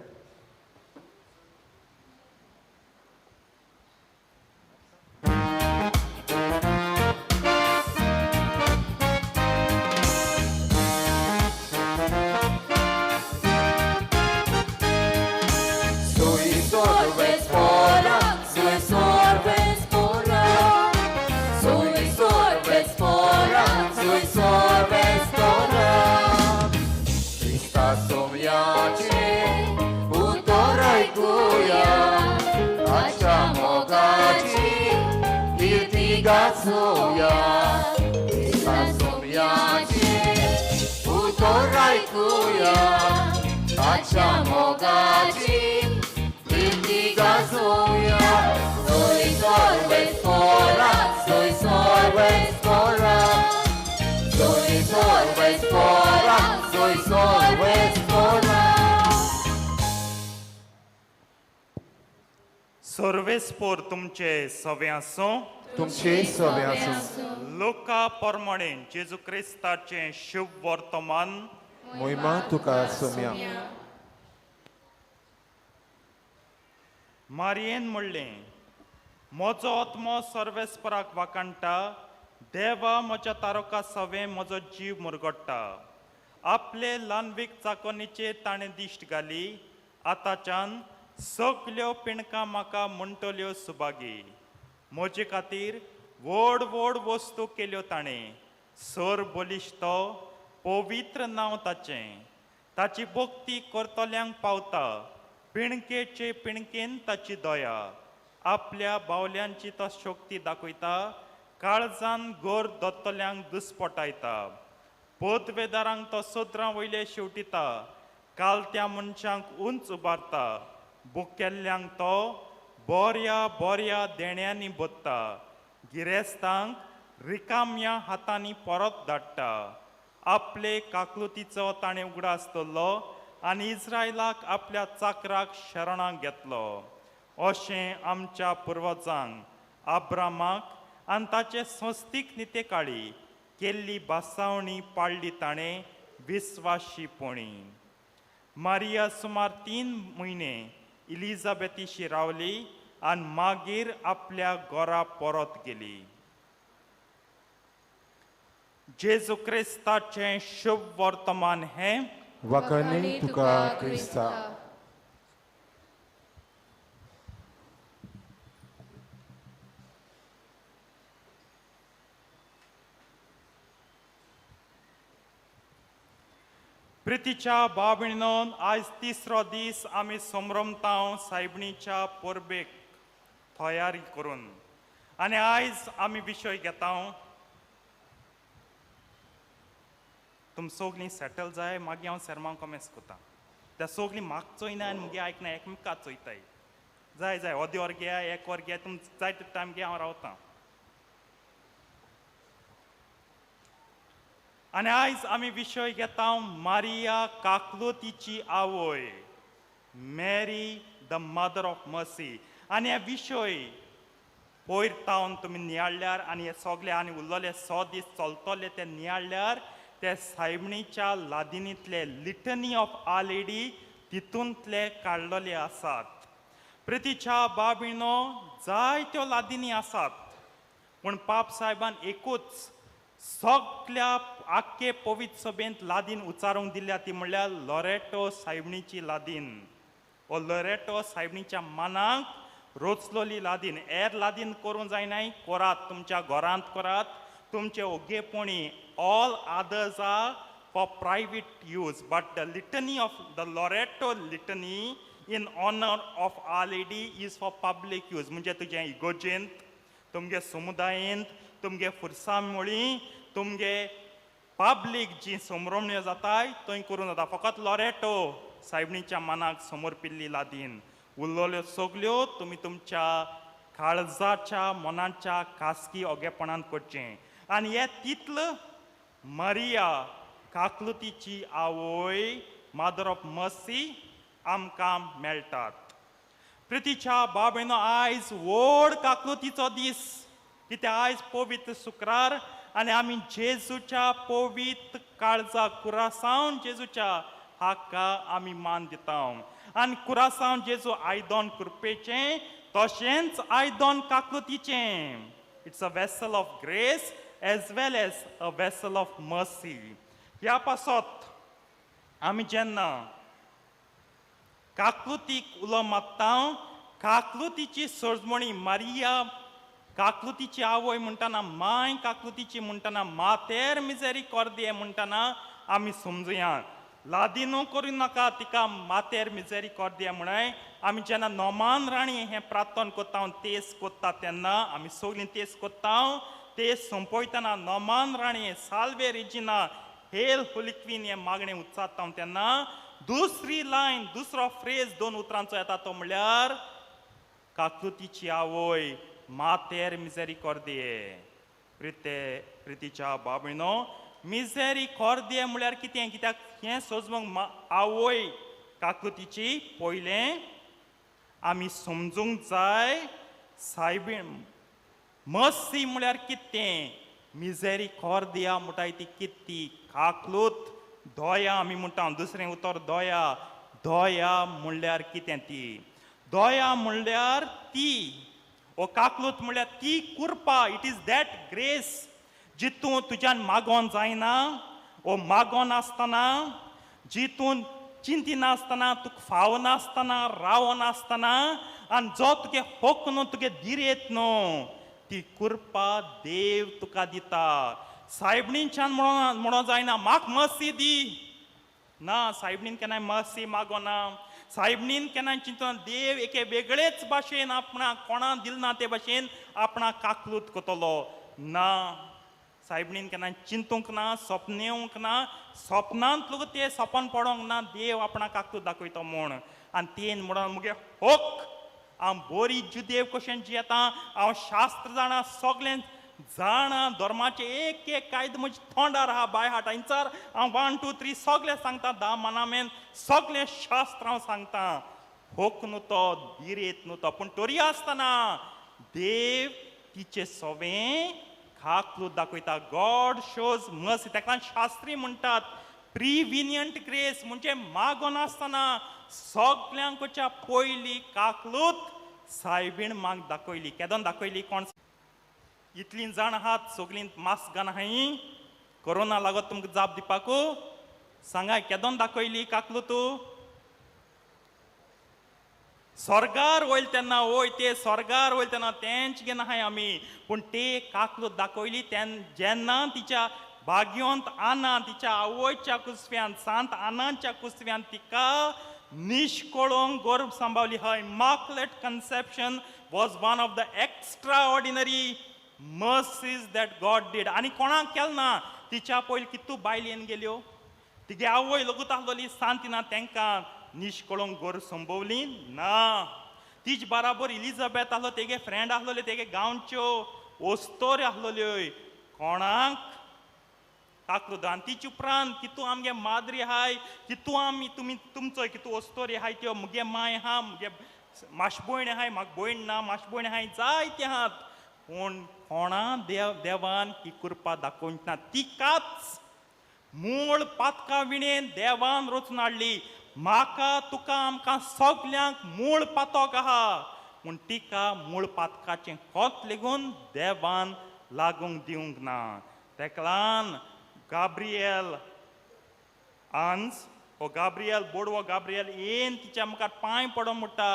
सर्वेस्पोर तुमचे सवे आसूं. तुमचे सवे आसूं. लोका प्रमाणे जेजू क्रिस्ताचें शुभ वर्तमान. मोहिमा तुका सोम्या. मारियेन म्हणलें, म्हजो आत्मो सर्वेस्पराक वाखाणटा, देवा म्हज्या तारका सवें म्हजो जीव मुरगडटा. आपले ल्हानवीक चाकोनीचेर ताणें दिश्ट घाली, आतांच्यान सगल्यो पिणकां म्हाका म्हणटल्यो सुभागी. म्हजे खातीर व्हड व्हड वस्तू केल्यो ताणें, सर बलिश्ट तो पवित्र नांव ताचें. ताची भक्ती करतल्यांक पावता, पिणकेचे पिणकेन ताची दया. आपल्या बावल्यांची तो शक्ती दाखयता, काळजान गोर दोत्तल्यांक दुस्पटायता. पदवेदारांक तो सदरां वयले शेवटिता, कालत्या मनशांक उंच उबारता. बुकेल्ल्यांक तो बोऱ्या बोऱ्या देण्यांनी बोत्ता, गिरेस्तांक रिकाम्या हातांनी परत धाडटा. आपले काकलुतीचो ताणें उगडास दवरलो आनी इस्रायलाक आपल्या चाकराक शरणाक घेतलो. अशें आमच्या पुर्वजांक आब्रामाक आनी ताचे संस्थीक नितेकाळी केल्ली भासावणी पाळ्ळी ताणें विस्वाशीपणी. मारिया सुमार 3 म्हयने इलिजाबेथीशी रावली आनी मागीर आपल्या घरा परत गेली. जेजू क्रिस्ताचें शुभ वर्तमान हें. वखणी तुका क्रिस्ता. प्रितीच्या भाव-भयणीनो, आयज तिसरो दीस आमी संभ्रमतांव सायबणीच्या परबेक तयारी करून, आनी आयज आमी विशय घेता. तुम सगळीं सेटल जाय, मागीर हांव सेरमांव कमेस करता. त्या सगळीं म्हाका चोयना आनी मुगे आयकना, एकमेका चोयताय. जाय जाय अर्दी वर घेया, एक वर घेया, तुम जाय तितलो टायम घेया, हांव रावता. आनी आयज आमी विशय घेता मारिया काकलुतीची आवय, Mary the mother of mercy. आनी हे विशय पयर तावन तुमी नियाळ्ळ्यार आनी हे सगळे आनी उरलेले 100 दीस चलतले ते नियाळ्ळ्यार ते सायबणीच्या लादिनींतले लिटनी ऑफ our lady तितूंतले काडलेले आसात. प्रितीच्या भाव-भयणीनो, जायत्यो लादिनी आसात, पूण पाप सायबान एकूच सगल्या आख्खे पवित्र सभेंत लादीन उच्चारूंक दिल्या, ती म्हणल्यार लोरेटो सायबणीची लादीन. वो लोरेटो सायबणीच्या मानाक रोचलोली लादीन. एर लादीन करूंक जायनाय, करात तुमच्या घरांत करात, तुमचे ओगेपणी. All others are for private use, but the litany of the Loreto litany in honour of our lady is for public use. म्हणजे तुजें इगोजेंत, तुमगे समुदायेंत, तुमगे फुरसां मुळी, तुमगे पब्लीक जी संभ्रमण्यो जाताय थंय करूं जाता. फकत लोरेटो सायबणीच्या मानाक समर्पिल्ली लादीन. उरलेल्यो सगल्यो तुमी तुमच्या काळजाच्या मनाच्या खासगी ओगेपणान करचें. आनी हे तितल मारिया काकलुतीची आवय, मदर ऑफ मर्सी, आमकां मेळटात. प्रितीच्या भाव-भयणीनो, आयज व्हड काकलुतीचो दीस, कित्याक आयज पवित्र शुक्रार आनी आमी जेजूच्या पवित्र काळजा कुरासावन जेजूच्या हाका आमी मान दिता. आनी कुरासांव जेजू आयदन कृपेचें तशेंच आयदन काकलुतीचें. It's a vessel of grace as well as a vessel of mercy. ह्या पासत आमी जेन्ना काकलुतीक उलो मारता, काकलुतीची सजमणी मारिया काकलुतीची आवय म्हणटना, माय काकलुतीची म्हणटना, मातेर मिजेरिकॉर्दिये म्हणटना आमी समजुया. लादिनो करूं नाका तिका मातेर मिजेरिकॉर्दिये म्हणय. आमी जेन्ना नोमान राणी हें प्रार्थना करता, तेस करता, तेन्ना आमी सगळीं तेस करता. तेस सोंपयतना नोमान राणी साल्वे रेजिना हेल होली क्वीन हें मागणें उच्चारता तेन्ना दुसरी लायन, दुसरो फ्रेज 2 उतरांचो येता, तो म्हणल्यार काकलुतीची आवय मातेर मिजेरिकॉर्दिये. प्रितीच्या भाव-भयणीनो, मिजेरिकॉर्दिये म्हणल्यार कितें? कित्याक हें सोजमूंक आवय काकलुतीची पयलें आमी समजूंक जाय. सायबीण मर्सी म्हळ्यार कितें? मिजेरिकॉर्दिया म्हणटाय ती कितें? काकलूत, दया आमी म्हणटा, दुसरें उतर दया. दया म्हणल्यार कितें ती? दया म्हणल्यार ती ओ काकलूत म्हणल्यार ती कृपा. It is that grace जितून तुज्यान मागोन जायना ओ मागोन आसतना, जितून चिंतिनासतना, तुका फावनासतना, रावनासतना आनी जो तुगे होक न्हू, तुगे दिरेत न्हू, ती कृपा देव तुका दिता. सायबणीच्यान म्हणोन जायना म्हाका मर्सी दी ना. सायबणीन केन्नाय मर्सी मागोना. सायबणीन केन्नाय चिंतना देव एके वेगळेच भाशेन आपणाक कोणाक दिलना ते भाशेन आपणाक काकलूत करतलो ना. सायबणीन केन्ना चिंतूंक ना, सपनेवंक ना, सपनांत लोक ते सपन पडोंक ना देव आपणाक काकलूत दाखयतो म्हूण. आनी तेन म्हणून मुगे होक हांव बरी जुदेव कशेन जियेता, हांव शास्त्र जाणा, सगळें जाणा, धर्माचे एक एक कायदो म्हज्या तोंडार आहा, बाय हार्ट हांयसार हांव 1 2 3 सगळें सांगता, 10 मनामेन सगळें शास्त्र हांव सांगता. होक न्हू तो, दिरेत न्हू तो, पूण तरी आसतना देव तिचे सवें काकलूत दाखयता. गॉड शोज मर्सी. ताका शास्त्री म्हणटात प्रिविनियंट ग्रेस, म्हणजे मागोन आसतना सगळ्यांकच्या पयली काकलूत सायबीण माग दाखयली. केदोन दाखयली? कोण इतलीं जाण आहात, सगळीं मास्क घालून आहाय, कोरोना लागत तुमकां जाप दिवपाकू? सांगाय केदोन दाखयली काकलूत? स्वर्गार वयल तेन्ना, वय ते स्वर्गार वयल तेन्ना तेंच घेना आहाय आमी, पूण ते काकलूत दाखयली जेन्ना तिच्या भाग्योंत आना, तिच्या आवयच्या कुसव्यान, सांत आनाच्या कुसव्यान तिका निष्कळंक गर्भ सांबावली. हय, immaculate conception was one of the extraordinary mercies that God did. आनी कोणाक केलें ना. तिच्या पयलीं कितू बायल येवन गेल्यो, तिगे आवय लगूत आसलोली सांत ना, तांकां निष्कळंक गर्भ संभवली ना. तिज बराबर इलिजाबेथ आसलो, तेगे फ्रेंड आसलोले, तेगे गांवच्यो ओस्तोऱ्यो आसलोल्यो, कोणाक काकलूत. आनी तिचे उपरांत कितू आमगे माद्री आहाय, कितू आमी तुमी तुमचो कितू ओस्तोरी आहाय त्यो, मुगे माय आहा, मुगे माशभयण आहाय, म्हाका भयण ना, माशभयण आहाय, जायते आहात, पूण कोणा देवान ही कृपा दाखोवंक ना. तिकाच मूळ पातका विणेन देवान रचून हाडली. म्हाका तुका आमकां सगल्यांक मूळ पातक आहा, पूण तिका मूळ पातकाचें खोत लेगून देवान लागूंक दिवंक ना. तेका लागून गाब्रियल आन्स हो गाब्रियल, बोडवो गाब्रियल येन तिच्या मुखार पांय पडोन म्हणटा,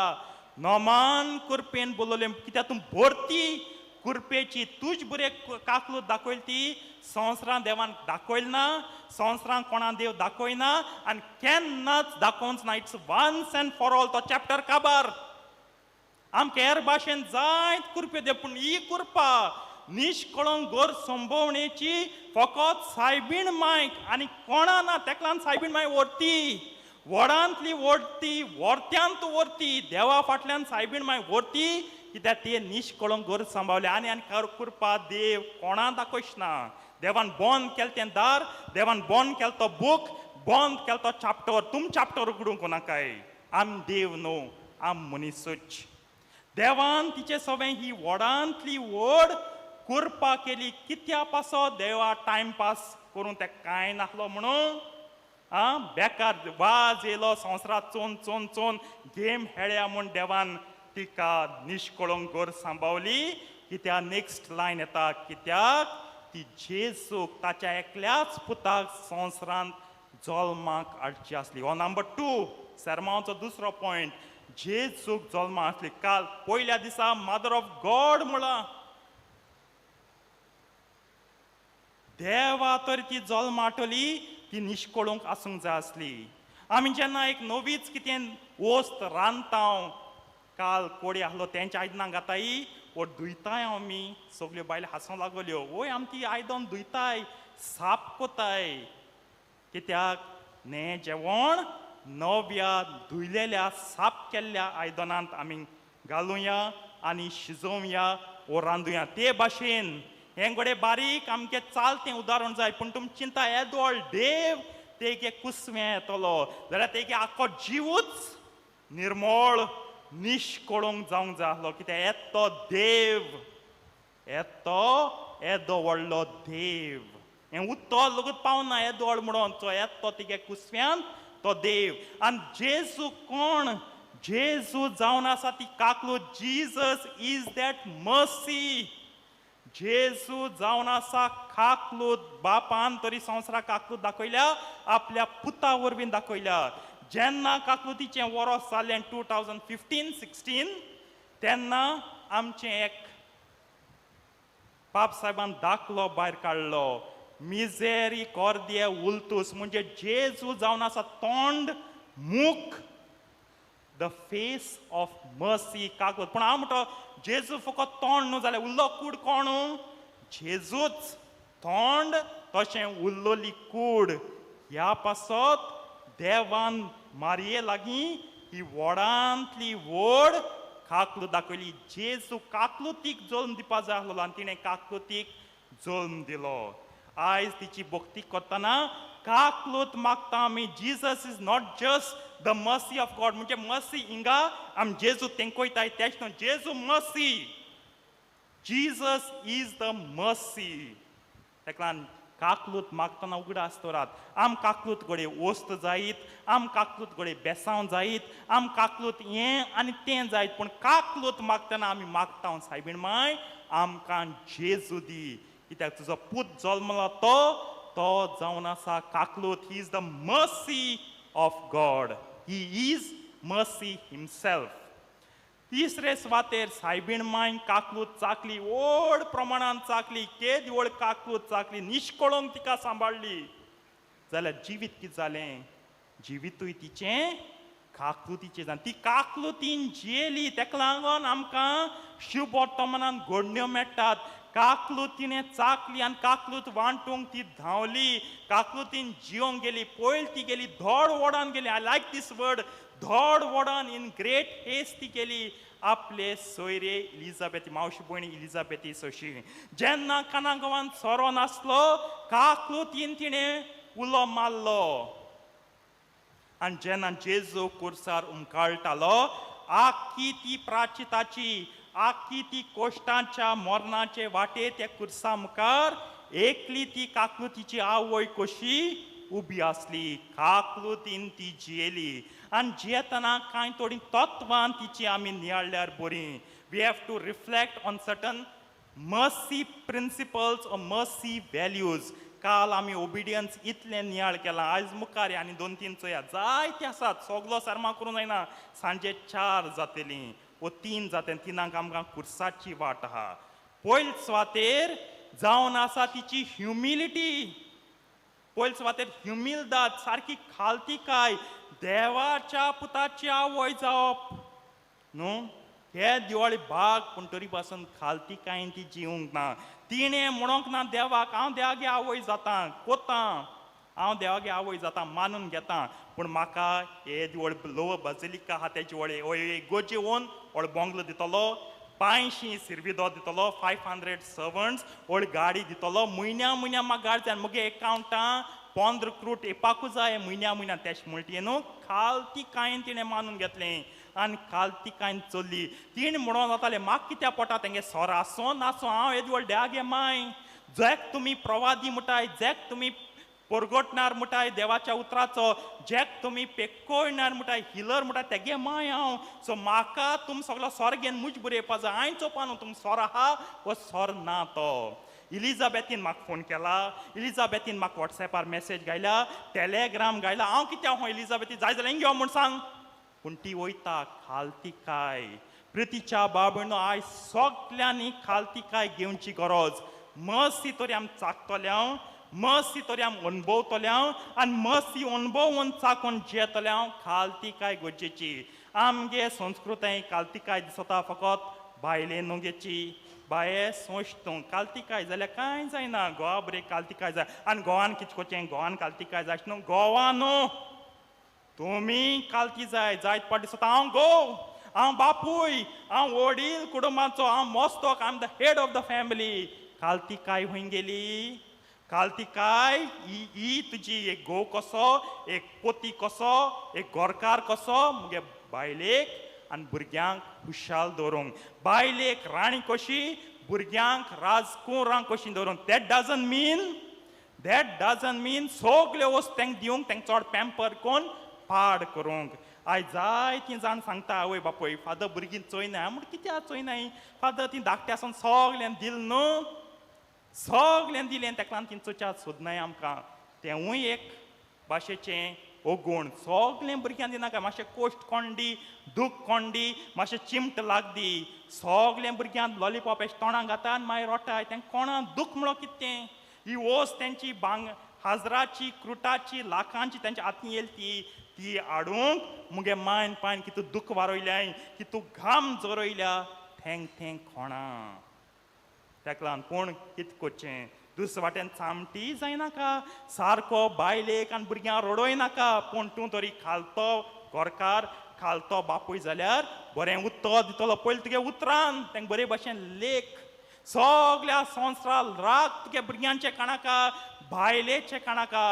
नोमान कृपेन बोलवलें, कित्याक तूं भरती कृपेची, तुज बरे काकलूत दाखयली ती संवसारान देवान दाखयली ना, संवसारान कोणा देव दाखयना आनी केन्नाच दाखोवंच ना. It's once and for all. तो चॅप्टर काबार. आमकां हेर भाशेन जायत कृपे देव, पूण ही कृपा निष्कळंक घर संभोवणेची फकत सायबीण मायक आनी कोणा ना. तेका लागून सायबीण माय व्हरती, व्हडांतली व्हरती, व्हरत्यांत व्हरती, देवा फाटल्यान सायबीण माय व्हरती, कित्याक ते निष्कळंक घर सांबावले. आनी आनी कृपा देव कोणा दाखयच ना. देवान बंद केलें तें दार, देवान बंद केलो तो बूक, बंद केलो तो चॅप्टर. तुम चॅप्टर उगडूंक नाकाय. आम देव न्हू, आम मनीसूच. देवान तिचे सवें ही व्हडांतली व्हड कृपा केली. कित्या पासो देवा टायमपास करून ते कांय नासलो म्हणून आं बेकार वाज येयलो संवसारांत चोन चोन चोन गेम खेळया म्हूण देवान तिका निष्कळंक घर सांबावली. कित्याक नेक्स्ट लायन येता, कित्याक ती जेजूक ताच्या एकल्याच पुताक संवसारांत जल्माक हाडची आसली. हो नंबर 2 सेर्मांवाचो दुसरो पॉयंट, जेजूक जल्माक आसली. काल पयल्या दिसा मदर ऑफ गॉड म्हळां, देवा तर ती जल्माटली, ती निष्कळंक आसूंक जाय आसली. आमी जेन्ना एक नवीच कितें वस्त रांदता, काल कोडी आसलो तेंच्या आयदनां घाताय वो धुयताय, आमी सगल्यो बायलो हांसूंक लागल्यो, वय आमी ती आयदन धुयताय, साफ कोताय, कित्याक नें जेवण नव्या धुयलेल्या साफ केल्ल्या आयदनांत आमी घालुया आनी शिजोवया वो रांदुया. ते भाशेन हें घडये बारीक आमचें चालतें उदाहरण जाय, पूण तुमी चिंता येदोळ देव तेगे कुसवें येतलो जाल्यार तेगे आख्खो जिवूच निर्मळ निष्कळंक जावंक जाय आसलो, कित्याक येत तो देव. येतो येदो व्हडलो देव हें उतर लगूत पावना येदो व्हड म्हणून तो येतो तिगे कुसव्यान तो देव. आनी जेजू कोण? जेजू जावन आसा ती काकलूत. Jesus is that mercy. जेजू जावन आसा काकलूत. बापान तरी संवसाराक काकलूत दाखयल्या, आपल्या पुता वरवीं दाखयल्या. जेन्ना काकलुतीचें वरोस जालें 2015-16 तेन्ना आमचें एक बाप साहेबान दाखलो भायर काडलो, मिजेरी कॉर्दिये उल्तूस, म्हणजे जेजू जावन आसा तोंड मुख, the face of mercy, काकलूत. पूण हांव म्हणटा जेजू फकत तोंड न्हू जाल्यार उरलो कूड कोण? जेजूच तोंड तशें उरलोली कूड. ह्या पासत देवान मारये लागीं ही व्हडांतली व्हड काकलूत दाखयली. जेजू काकलुतीक जल्म दिवपा जाय आसलो आनी तिणें काकलुतीक जल्म दिलो. आयज तिची भक्ती करतना काकलूत मागता आमी. Jesus is not just the mercy of God, म्हणजे मर्सी हिंगा आमी जेजू तेंकयताय तेच न्हू, जेजू mercy, Jesus is the mercy. ताका लागून काकलूत मागतना उगडास दवरात. आम काकलूत घडये वस्त जायत, आम काकलूत घडये बेसांव जायत, आम काकलूत हें आनी तें जायत, पूण काकलूत मागतना आमी मागता सायबीण माय आमकां जेजू दी, कित्याक तुजो पूत जल्मला तो तो जावन आसा काकलूत. He is the mercy of God, he is mercy himself. तिसरे सुवातेर सायबीण मायन काकलूत चाकली, व्हड प्रमाणान चाकली, केदी व्हड काकलूत चाकली, निश्कळोंक तिका सांबाळ्ळी. जाल्यार जिवीत कितें जालें? जिवितूय तिचें काकलुतीचें जालें. ती काकलुतीन जियेली. तेका लागून आमकां शुभ वर्तमानान घडण्यो मेळटात. काकलूत तिणें चाकली आनी काकलूत वांटूंक ती धांवली, काकलुतीन जियोंक गेली. पयल ती गेली धड व्हडान गेली. I like this word, धड व्हडान, इन ग्रेट हेस्ट ती गेली आपले सोयरे इलिजाबेती, मावशी भयणी इलिजाबेती सोशी. जेन्ना काना गांवांत सोरो नासलो, काकलुतीन तिणें उलो मारलो. आनी जेन्ना जेजू कुर्सार उमकाळटालो, आख्खी ती प्राचिताची, आख्खी ती कोश्टांच्या मरणाचे वाटे त्या कुर्सा मुखार एकली ती काकलुतीची आवय कशी उबी आसली. काकलुतीन ती जियेली. आनी जियेतना कांय थोडीं तत्वां तिची आमी नियाळ्ळ्यार बरीं. We have to reflect on certain mercy principles or mercy values. काल आमी ओबिडियन्स इतलें नियाळ केलां, आयज मुखार आनी 2-3 चोया जायते आसात, सगलो सारमा करूंक जायना. सांजे 4 जातलीं वो 3 जातलीं, 3 आमकां कुर्साची वाट आहा. पयल सुवातेर जावन आसा तिची ह्युमिलिटी. पयल सुवातेर ह्युमिलदाद, सारकी खालतीकाय, देवाच्या पुताची आवय जावप न्हू. हे दिवाळी भाग, पूण तरी पासून खालतीकायेन ती जिवंक ना. तिणें म्हणोंक ना देवाक हांव देवागे आवय जाता, कोतां हांव देवागे आवय जाता, मानून घेता, पूण म्हाका हे दिवळ लोव बाजिलिका आहा तेजी व्हडे गोजी ओन व्हड बोंगलो दितलो, 500 सिर्विदो दितलो, 500 सर्वंट्स, व्हड गाडी दितलो, म्हयन्या म्हयन्या म्हाका गाडी जाय, म्हगे एकावंटां 15 क्रूट येवपाकूच जाय म्हयन्या म्हयन्या. तेश म्हणटी न्हू, खालतीकायेन तिणें मानून घेतलें आनी खालतीकायेन चल्ली. तिणें म्हणोन जातालें म्हाका कित्याक पोटा तेंगे सोर आसूं नासूं, हांव येदी व्हड देवागे माय, जॅक तुमी प्रवादी म्हणटाय, जॅक तुमी परगटणार म्हणटाय देवाच्या उतराचो, जॅक तुमी पेकोयणार म्हणटाय, हिलर म्हणटाय, तेगे माय हांव. सो म्हाका तुम सगलो सोर घेवन मुज बरें येवपा जाय. हांवें चोवपा न्हू तुम सोर आहा वो सोर ना तो. इलिजाबेथीन म्हाका फोन केला, इलिजाबेथीन म्हाका वॉट्सएपार मॅसेज घायला, टेलेग्राम घायला. हांव कित्याक हो इलिजाबेथी जाय जाल्यार घेव म्हूण सांग, पूण ती वयता खालतीकाय. प्रितीच्या बाबणो आयज सगल्यांनी खालतीकाय घेवची गरज. मर्सी तरी आमी चाकतले, मर्सी तरी आमी अणभवतले, आनी मर्सी अणभवून चाकून जियेतले. खालतीकाय गरजेची. आमगे संस्कृताय खालतीकाय दिसता फकत बायले न्हू बाये सोंश तूं कालतिकाय जाल्यार कांय जायना. गोवा बरें कालतिकाय जाय. आनी गोवान कितें करचें? गोवान कालतिकाय जाय न्हू, गोवा न्हू तुमी कालती जाय. जायत पाट दिसता हांव घोव, हांव बापूय, हांव वडील कुटुंबाचो, हांव मोस्तोक, I am the head of the family. कालतिकाय खंय गेली? कालतिकाय ही तुजी एक घोव कसो, एक पोती कसो, एक घरकार कसो, मुगे बायलेक आनी भुरग्यांक खुशाल दवरूंक. बायलेक राणी कशी, भुरग्यांक राजकुंवरांक कशीं दवरून. That doesn't mean, that doesn't mean सगल्यो वस्तू तांकां दिवंक, तांकां चड पॅम्पर करून पाड करूंक. आयज जायतीं जाण सांगता आवय बापूय, फादर भुरगीं चोयनाय. म्हण कित्याक चोयनाय फादर? तीं धाकटें आसून सगल्यांक दिल न्हू, सगल्यांक दिलें, ताका लागून तीं चोच्यात सोदनाय आमकां. तेंवूय एक भाशेचें ओगुण. सगळें भुरग्यांक दिनाका, मातशें कोश्ट कोंडी, दूख कोंडी, मातशें चिमट लागदी. सगळें भुरग्यांक लॉलीपॉप अशें तोंडाक घाता आनी मागीर रोटाय. तांकां कोणाक दूख म्हणो कितें? ही वस्त तेंची बांग हाजराची, क्रुटाची, लाखांची तेंच्या हातीन येयली ती ती हाडूंक मुगे मायन पायन कितू दूख वारयल्याय, कितू घाम जोरयल्या, थेंग थेंग कोणा ताका लागून. पूण कितें करचें? दुसरे वाटेन सामटी जायनाका, सारको बायलेक आनी भुरग्यांक रडोय नाका. पूण तूं तरी खालतो घरकार, खालतो बापूय जाल्यार बरें उतर दितलो. पयलीं तुगे उतरान तांकां बरे भशेन लेख. सगल्या संवसार राग तुगे भुरग्यांचे काणाका, बायलेचे काणाका.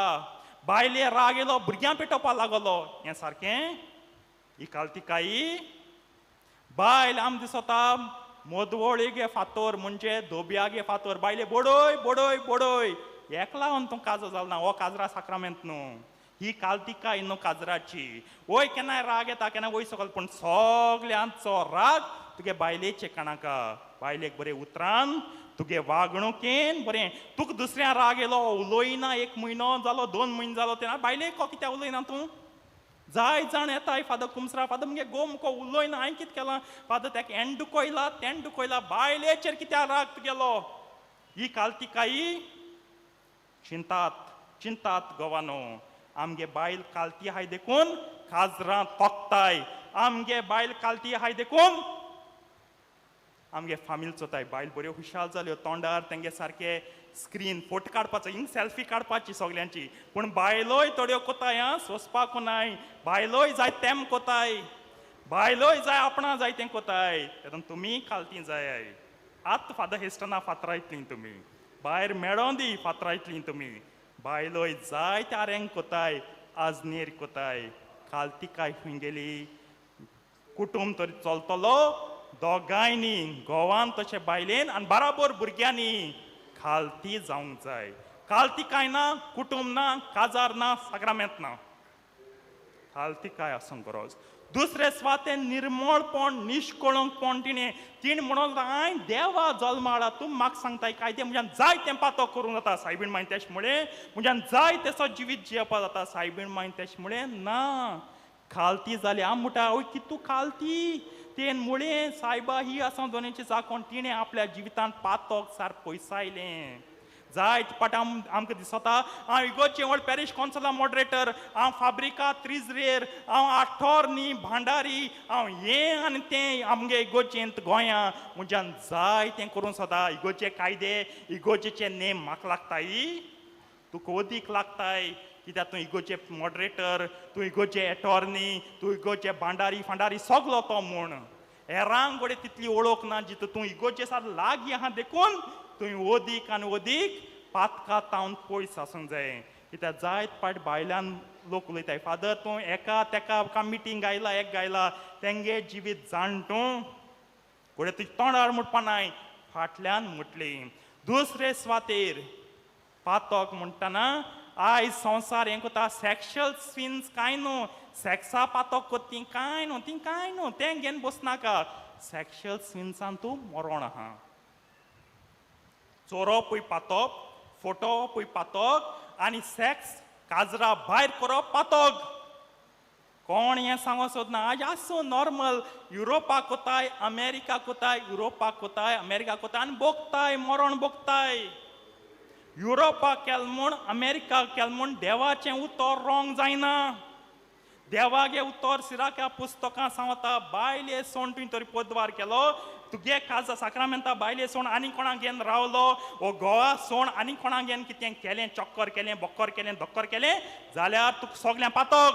बायले राग येयलो, भुरग्यां पेटोवपाक लागलो. हें सारकें ही कालतिकाई. बायल आम दिसता मदवळी गे फातोर, म्हणजे धोब्या गे फातोर. बायले बोडोय बोडोय बोडोय, एकला लागून तूं काजो जाल ना. हो काजरा साक्रामेंत न्हू, ही कालतिकाय न्हू काजराची. वय केन्नाय राग येता, केन्ना वय सकल, पूण सगल्यांचो राग तुगे बायलेचे काणाका. बायलेक बरें उतरान, तुगे वागणुकेन बरें. तुका दुसऱ्या राग येयलो, उलयना, एक म्हयनो जालो, 2 म्हयने जालो, तेन्ना बायलेक कित्याक उलयना तूं? जाय जाण येताय फादर कुमसरा, फादर मुगे गो मुको उलयना, हांवें कितें केलां फादर? ताका हेण दुखयला, तेण दुखयला, बायलेचेर कित्याक राग तुगेलो? ही कालतिकाई चिंतात चिंतात गोवानो. आमगे बायल कालती आहाय देखून काजरां तोखताय. आमगे बायल कालती आहाय देखून आमगे फामील चोताय. बायल बऱ्यो खुशाल जाल्यो, तोंडार तेंगे सारके स्क्रीन फोटो काडपाचो, हिंग सेल्फी काडपाची सगल्यांची. पूण बायलोय थोड्यो कोताय आं, सोंसपाक नाय. बायलोय जाय तेम कोताय, बायलोय जाय आपणा जाय तें कोताय. तेतून तुमी कालती जाय. आतां फादर हेस्टना फातरायतलीं तुमी, भायर मेळों दी फातरायतलीं तुमी. बायलोय जाय त्या आरेंग कोताय, आजनेर कोताय. कालतिकाय खंय गेली? कुटुंब तरी चलतलो दोगांयनी, घोवान तशें बायलेन आनी बराबर भुरग्यांनी खालती जावंक जाय. कालतिकाय ना, कुटुंब ना, काजार ना, साक्रामेंत ना. कालतिकाय आसूंक गरज. दुसरे सुवातेन निर्मळपण, निश्कळंकपण. तिणें तिणें म्हणून हांवें देवा जल्माळा, तूं म्हाका सांगताय कायदे, म्हज्यान जाय तें पातो करूंक जाता. सायबीण मायन तेश म्हळें म्हज्यान जाय तेसो जिवीत जियेवपा जाता. सायबीण मायन तेश म्हळें ना, खालती जाली. आम म्हणटा आवय कितू खालती. तेन मुळें सायबा ही आसा दोनेची चाकोण. तिणें आपल्या जिवितांत पातोक सार पयसायलें. जायत पाट आमकां दिसता हांव इगोचे व्हड पॅरीश कौन्सिला मॉडरेटर, हांव फाब्रिका त्रिजरेर, हांव आठोर्नी भांडारी, हांव हें आनी तें आमगे इगोचेंत गोंया म्हज्यान जाय तें करूंक सोदा. इगोचे कायदे, इगोचेचे नेम म्हाका लागताय, तुका अदीक लागताय. कित्याक तूं इगोचे मॉडरेटर, तूं इगोचे एटॉर्नी, तूं इगोचे भांडारी फांडारी सगलो तो म्हूण. हेरांक घडये तितली वळख ना जितू तूं इगोचे सार लागीं आहा देखून तुवें अदीक आनी अदीक पातका तावन पयस आसूंक जाय. कित्याक जायत पाट बायल्यान लोक उलयताय, फादर तूं एका तेका का मिटींग गायला, एक गायला, तेंगे जिवीत जाण तूं. घडये तुज्या तोंडार म्हणपा नाय, फाटल्यान म्हटली. दुसरे सुवातेर पातक म्हणटना आयज संवसार हें कोता, सॅक्शुअल सिन्स कांय न्हू, सॅक्सा पातक कोत ती कांय न्हू, ती कांय न्हू, तें घेवन बसनाका. सॅक्शुअल सिन्सान तूं मरोण आहा. चोरोपूय पातक, फोटोवपूय पातक, आनी सॅक्स काजरा भायर करप पातक. कोण हें सांगो सोदना. आयज आसूं नॉर्मल, युरोपाक कोताय, अमेरिका कोताय, युरोपाक कोताय, अमेरिका कोताय आनी भोगताय, मरण भोगताय. युरोपाक केल म्हूण, अमेरिका केल म्हूण देवाचें उतर रोंग जायना. देवागे उतर सिराक्या पुस्तकां सांगता, बायले सोण तुवें तरी पदवार केलो, तुगे काजा साक्रामेंता बायले सोण आनी कोणाक घेवन रावलो, वो गोवा सोण आनी कोणाक घेवन कितें केलें, चक्कर केलें, बोक्कर केलें, धक्कर केलें जाल्यार तुका सगळें पातक.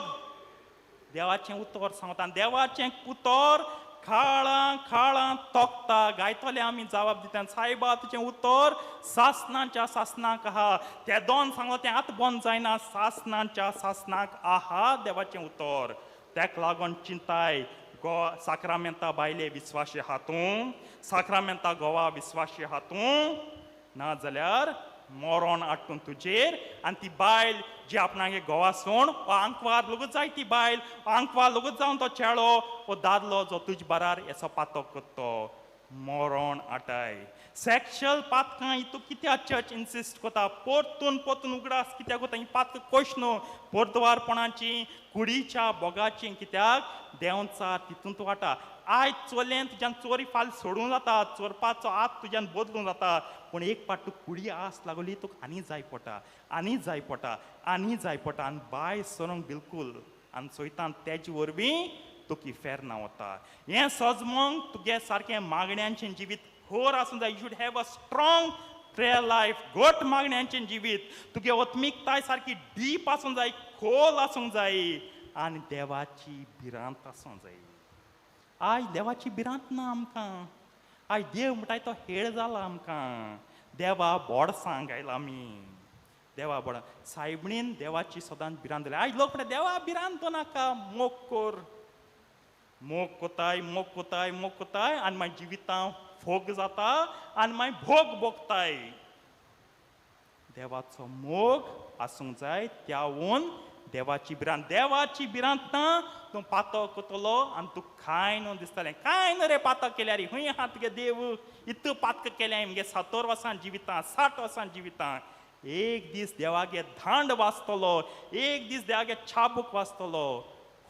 देवाचें उतर सांगता, देवाचें उतर खाळां खाळां तोखता. गायतले आमी जबाब दिता, सायबा तुजें उतर सासनाच्या सासनाक आहा. ते दोन सांगलो तें आतां बंद जायना, सासनाच्या सासनाक आहा देवाचें उतर. तेका लागून चिंताय गोवा साक्रामेंता बायले विस्वाशी आहा तूं, साक्रामेंता गोवा विस्वाशी आहा तूं, ना जाल्यार मोरोन आटून तुजेर. आनी ती बायल जी आपणागे गोवा सोण वो आंकवार लोगूच जाय, ती बायल आंकवार लोगूच जावन तो चेडो वो दादलो जो तुज बारार येसो पातक करतो मोरोन आटाय. सेक्शुअल पातकां हितू कित्याक चर्च इन्सिस्ट कोता, परतून परतून उगडास कित्याक कोता, ही पातकां कोश न्हू पोरद्वारपणाची कुडीच्या भोगाची, कित्याक देंवचार तितूंत वाटा. आयज चोरलें तुज्यान चोरी फाल सोडूंक जाता, चोरपाचो आत तुज्यान बदलूंक जाता, पूण एक पाट तुका कुडी आस लागली तुका आनी जाय पडटा, आनी जाय पडटा, आनी जाय पडटा, आनी बाय सरूंक बिलकूल आनी सोयतान तेजे वरवीं तुका इफेर्ना वता. हें सजमोंक तुगे सारकें मागण्यांचें जिवीत खोर आसूंक जाय. You should have a strong prayer life, घट मागण्यांचें जिवीत, तुगे आत्मिकताय सारकी डीप आसूंक जाय, खोल आसूंक जाय, आनी देवाची भिरांत आसूंक जाय. आयज देवाची भिरांत ना आमकां. आयज देव म्हणटाय तो हेळ जाला आमकां. देवा बोडसां गायला आमी, देवा बोडा सायबणीन देवाची सदांच भिरांत दिल्या. आयज लोक म्हणटा देवा भिरांत नाका, मोग कर, मोग कोताय, मोग कोताय, मोग कोताय, आनी मागीर जिवितां फोग जाता आनी मागीर भोग भोगताय. देवाचो मोग आसूंक जाय, त्यावून देवाची भिरांत. देवाची भिरांत ना तूं पातक कोतलो आनी तूं कांय न्हू दिसतलें, कांय न्हू रे पातक केल्यार, खंय आहा तुगे देव, इतू पातक केल्यार म्हगे 70 वर्सां जिवितां, 60 वर्सां जिवितां. एक दीस देवागे धांड वाजतलो, एक दीस देवागे छाबूक वाजतलो,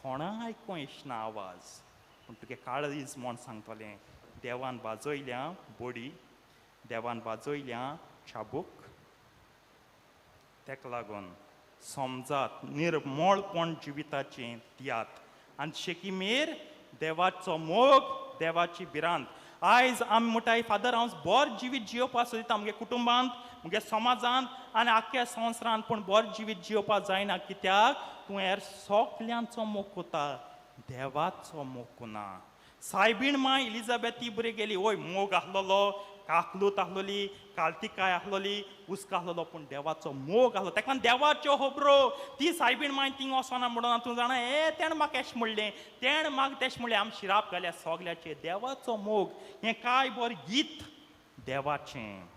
कोणा आयकूं येना आवाज, पूण तुगे काळीज म्हण सांगतलें देवान वाजयल्या बोडी, देवान वाजयल्या छाबूक. तेका लागून समजात निर्मळपण जिविताचें दियात आनी शेकीमेर देवाचो मोग, देवाची भिरांत. आयज आमी म्हणटाय फादर हांव बरें जिवीत जियोवपाक सोदिता म्हगे कुटुंबांत, म्हगे समाजांत आनी आख्ख्या संवसारांत, पूण बरें जिवीत जियोवपाक जायना. कित्याक तूं हेर सगल्यांचो मोग कोता, देवाचो मोग कोना. सायबीण माय एलिजाबेथी बरी गेली, वय मोग आसलेलो, काकलूत आसलोली, कालतिकाय आसलोली, उस्क आसलोलो, पूण देवाचो मोग आसलो. ताका देवाच्यो खबरो ती सायबीण माय थिंग वचना म्हणून तूं जाणा, ए तेणें म्हाका एशें म्हणलें, तेणें म्हाका तेशें म्हणलें, आमी शिराप घाल्या सगल्याचेर. देवाचो मोग हें कांय बरें गीत देवाचें.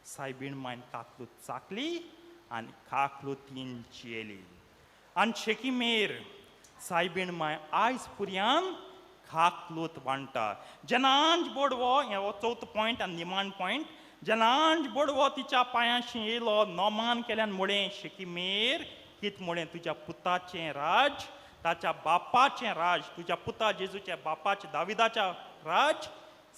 सायबीण मायन काकलूत चाकली आनी काकलुतीन जियेली. आनी शेकीमेर सायबीण माय आयज पुरयान काकलूत वांटा. जेन्ना आंज बोडवो, हें हो चवथो पॉयंट आनी निमाण पॉयंट, जेन्ना आंज बोडवो तिच्या पांयांशी येयलो, नोमान केल्यान म्हळें शेकीमेर कित म्हळें, तुज्या पुताचें राज, ताच्या बापाचें राज, तुज्या पुता जेजूच्या बापाचें दाविदाच्या राज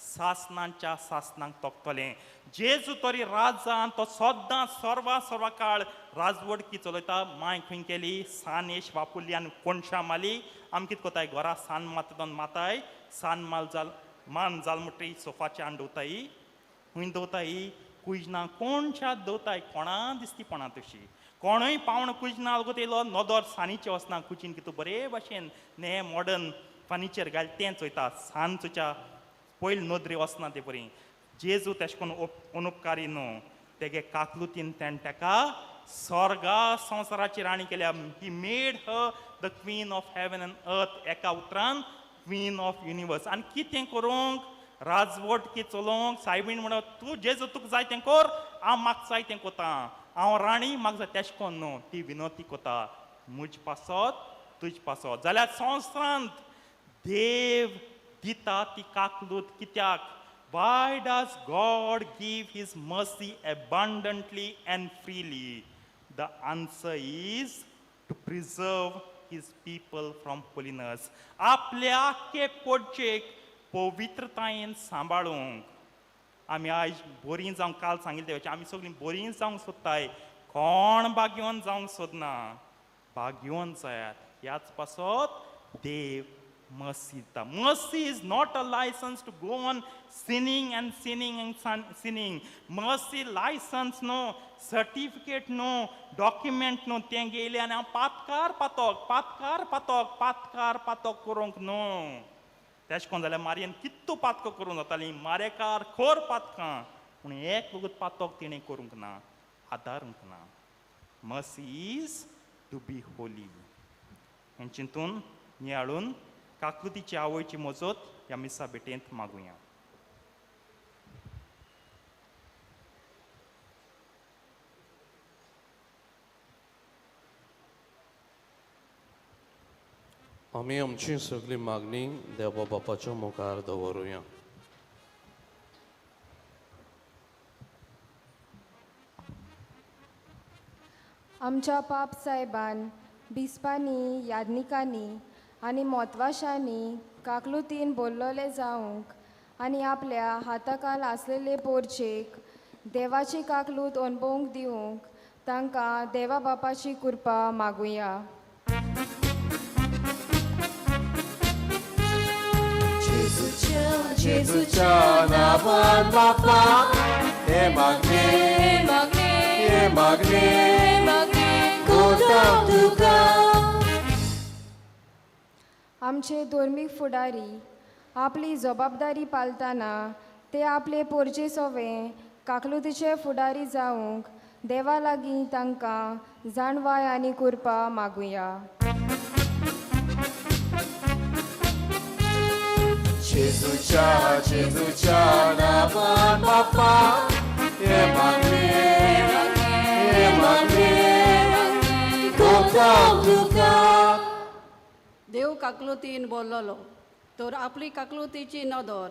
सासनांच्या सासनांक तोखतलें. जेजू तरी राजान तो सद्दां सर्वा सर्वा काळ राजवडकी चलयता. माय खंय केली, सान येश वापुरली आनी कोणशा माली. आमी कितें कोताय, घरा सान माता दोन माताय, सान माल जाल मान जाल म्हणटरी सोफाचे आनी दवताय, खंय दवताय, कुजना कोणशा दवताय, कोणा दिसतीपणा तशी कोणूय पावण कुजना लागून येयलो, नदर सानीचें वचना, कुजीन कितू बरे भाशेन ने मॉडर्न फर्निचर घाल तें चोयता, सान चोयच्या पयलीं नदरे वचना ते बरी. जेजू तेशें करून अनुपकारी न्हू, तेगे काकलुतीन तेणें ताका स्वर्गा संवसाराची राणी केल्या. He made her the queen of heaven and earth, एका उतरान क्वीन ऑफ युनिवर्स. आनी कितें करूंक, राजवटकी चलोवंक सायबीण म्हणत तूं जेजू तुका जाय तें कर, हांव म्हाका जाय तें कोता, हांव राणी म्हाका जाय तेशें कोन्न न्हू. ती विनोती कोता म्हज पासत तुज पासत. जाल्यार संवसारांत देव दिता ती काकलूत कित्याक? Why does God give His mercy abundantly and freely? The answer is to preserve His people from holiness. आपल्या आख्खे पोटचेक पवित्रतायेन सांबाळूंक. आमी आयज बोरीं जावंक, काल सांगिल्लें देवाचें, आमी सगळीं बोरीं जावंक सोदताय, कोण भाग्यवान जावंक सोदना. भाग्यवान जायात ह्याच पासत देव mercy दिता. Mercy is not a license to go on sinning and sinning and sinning. Mercy license न्हू, सर्टिफिकेट न्हू, डॉक्युमेंट न्हू, तें गेलें आनी हांव पातकार पातक, पातकार पातक, पातकार पातक करूंक न्हू. तेशें कोन्न जाल्यार मारयेन कितू पातकां करूंक जातालीं, मारेकार खोर पातकां, पूण एक वगत पातक तिणें करूंक ना, आदारूंक ना. Mercy is to be holy. हें चिंतून नियाळून काकलुतीची आवयची मजत ह्या मिसा भेटेंत मागुया. आमी आमची सगळी मागणी देवा बापाच्या मुखार दवरुया. आमच्या पाप साहेबान, बिस्पांनी, याज्ञिकांनी आनी मोतवाशांनी काकलुतीन बोल्लोले जावंक आनी आपल्या हाताकाल आसलेले पोरचेक देवाची काकलूत अणभवंक दिवंक तांकां देवा बापाची कृपा मागुया. जेजूच्या नावान बापा हे मागणे, हे मागणे करता तुका. आमचे धर्मीक फुडारी आपली जबाबदारी पालतना ते आपले पोरचे सोवे काकलुतीचे फुडारी जावंक देवा लागीं तांकां जाणवाय आनी कृपा मागुया. जेजूच्या जेजूच्या नावान बापा हे मागणे, हे मागणे करता तुका. देव काकलुतीन बोल्लोलो तर आपली काकलुतीची नदर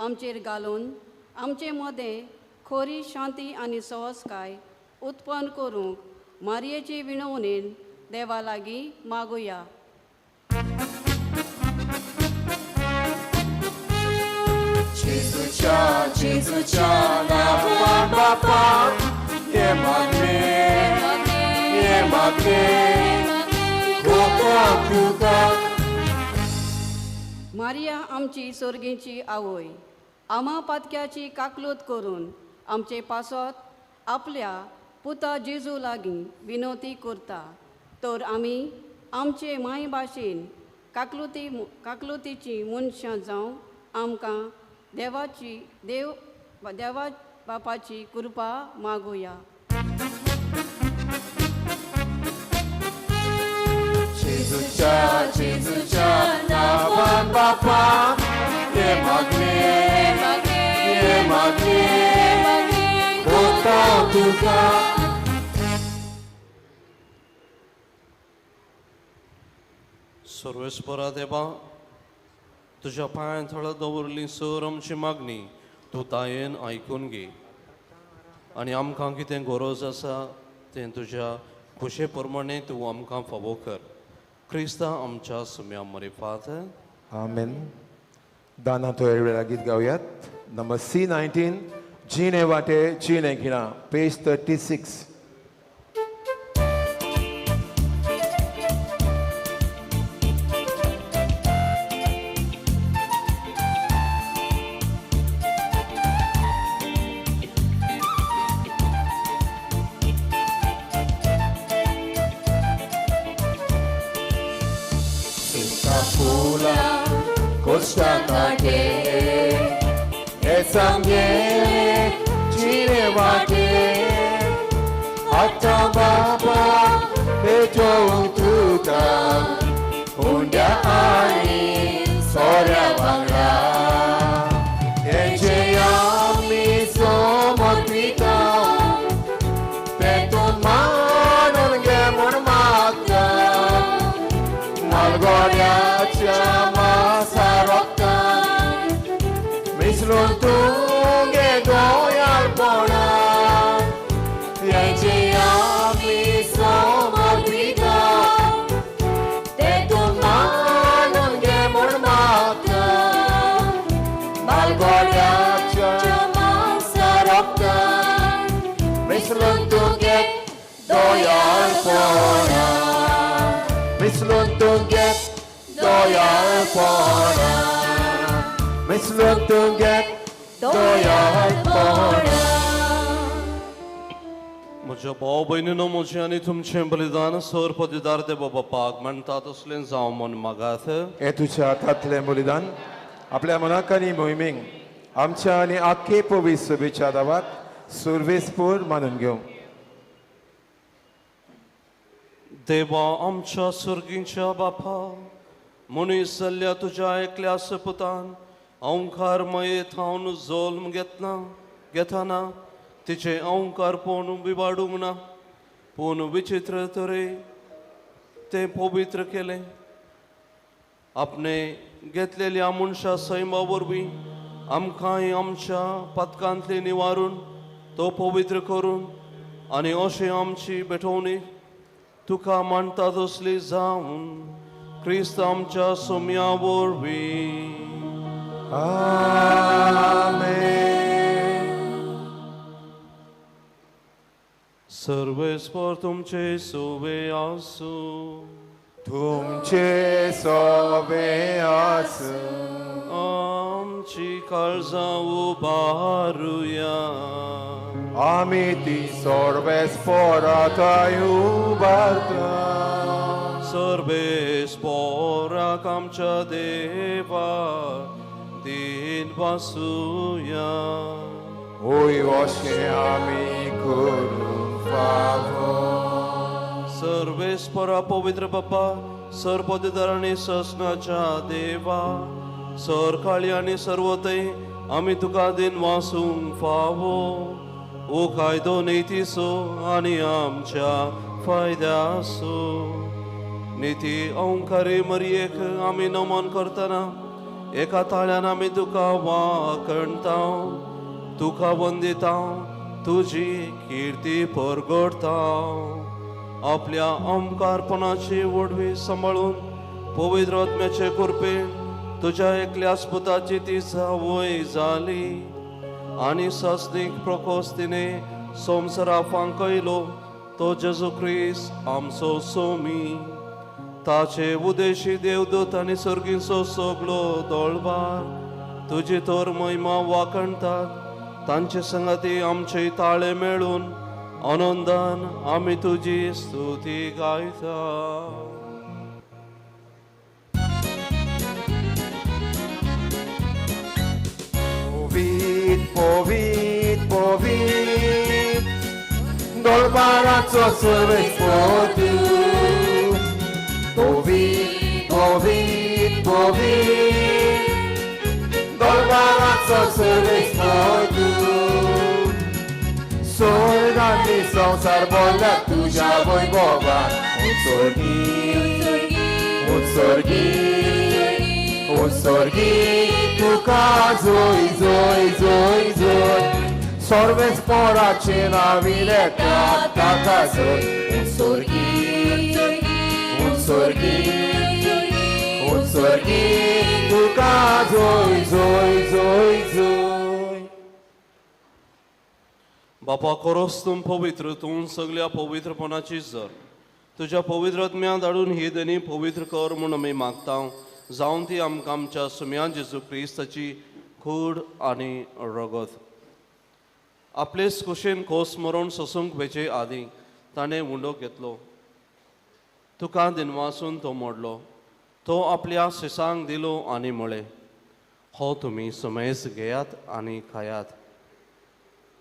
आमचेर घालून आमचे मदें खोरी शांती आनी सहजकाय उत्पन्न करूंक मारयेची विणवणेन देवा लागीं मागुया. जेजूच्या जेजूच्या नावान बापा हे मागणे, हे मागणे करता तुका. मारिया आमची सोर्गींची आवय आमा पातक्याची काकलूत करून आमचे पासत आपल्या पुता जेजू लागीं विनवती करता तर आमी आमचे माय भाशेन काकलुती काकलुतीची मनशां जावं आमकां देवाची देव देवा बापाची कृपा मागुया. जेजूच्या जेजूच्या नावान बापा हे मागणे, हे मागणे करता तुका. सर्वेस्परा देवा, तुज्या पांयां थळा दवरली सर आमची मागणी तूं तायेन आयकून घे आनी आमकां कितें गरज आसा तें तुज्या खुशे प्रमाणे तूं आमकां फावो कर. क्रिस्ता आमच्या सुम्या मरिफात. आमेन. दाना तो वेळा गीत गावयात. नंबर C19, जिणे वाटे जिणे खिणा, पेज 36. म्हज्या भाव भयणीनो, म्हजें आनी तुमचें बलिदान सर पदिदार देवा बापाक म्हणटा तसलें जावं म्हूण मागात. हें तुज्या हातांतलें बलिदान आपल्या मनाक आनी मोहिमेक आमच्या आनी आख्खे पवित्र सभेच्या दावात सुर्वेसपूर मानून घेवं. देवा आमच्या सुर्गींच्या बापा, मनीस जाल्ल्या तुज्या एकल्या सपुतान अंकार मये थावन जोल्म घेतना घेताना तिचें अंकारपण विवाडूंक ना, पूण विचित्र तरे तें पवित्र केलें. आपणे घेतलेल्या मनशा सैमा वरवीं आमकांय आमच्या पातकांतले निवारून तो पवित्र करून आनी अशें आमची भेटवणी तुका मानता तसली जावन क्रिस्त आमच्या सोम्या वरवीं. आमेन. सर्वेस्पर तुमचे सोवे आसूं. तुमचे सोवे आसूं. आमची काळजां उबारुया. आमी ती सर्वेस्पराक उबारता. सर्वेस्पराक आमच्या देवा दिन वासुया. ओय अशें आमी करूंक फावो. सर्वेस्परा पवित्र बाप्पा, सर्वपदधर आनी ससनाच्या देवा, सरकाळी आनी सर्वतय आमी तुका दिन वासूंक फावो. ओ कायदो नितीचो आनी आमच्या फायद्याचो निती ओंकारी मरयेक आमी नमन करतना एका ताळ्यान आमी तुका वाकणता, तुका वंदिता, तुजी किर्ती परगडता. आपल्या ओंकारपणाची वडवी सांबाळून पवित्र आत्म्याचे कृपेन तुज्या एकल्या पुताची ती जावय जाली आनी सासणीक प्रकोस तिणे संवसारा फांकयलो तो जेजू क्रिस्त आमचो सोमी. ताचे उदेशी देवदूत आनी सर्गींचो सगलो दोळबार तुजी तर महिमा वाखणतात. तांचे संगाती आमचे ताळे मेळून आनंदान आमी तुजी स्तुती गायता. पवीत पवीत पवीत दोळबाराचो सर्वेस्पर तूं. पवीत पवीत पवीत दोळबाराचो सर्वेस्पर तूं. स्वर्गांनी संवसार भरला तुज्या वैभवान. उत्सर्गी उत्सर्गी उत्सर्गी तुका जोय जोय जोय जोय. सर्वेस्पराचे नांवी लेखा ताका जोय. उत्सर्गी उत्सर्गी उत्सर्गी तुका जोय जोय जोय जोय. बापा खरोच तूं पवित्र, तूं सगल्या पवित्रपणाची जर तुज्या पवित्र आत्म्या धाडून ही देणी पवित्र कर म्हूण आमी मागता. जावन ती आमकां आमच्या सुम्या जेजू क्रिस्ताची कूड आनी रगत. आपलेच कुशीन खोस मरण सोसूंक वेचे आदीं ताणें उंडो घेतलो, तुका दिनवासून तो मोडलो, तो आपल्या शिसांक दिलो आनी म्हळें, हो तुमी सुमेज घेयात आनी खायात,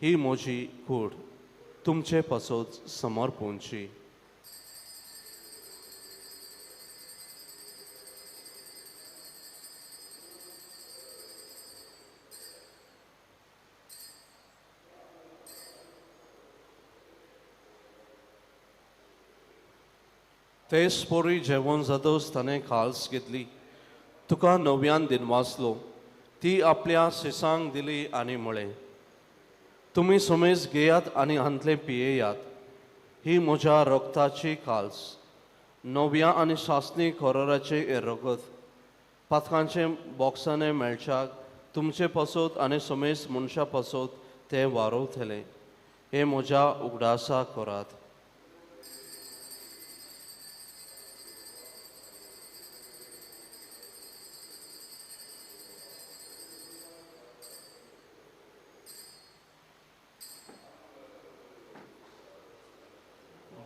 ही म्हजी कूड तुमचे पासत समर्पूंची. तेच पोरी जेवण जातच ताणें खाल्स घेतली, तुका नव्यान दिनवासलो, ती आपल्या शिसांक दिली आनी म्हळें, तुमी सुमेज घेयात आनी हांतलें पियेयात, ही म्हज्या रगताची खाल्स, नव्या आनी सासणी कराराचें हें रगत. पातकांचें बॉक्सांनी मेळच्याक तुमचे पासत आनी सुमेज मनशां पासत तें वारोवतलें. हें म्हज्या उगडासा करात.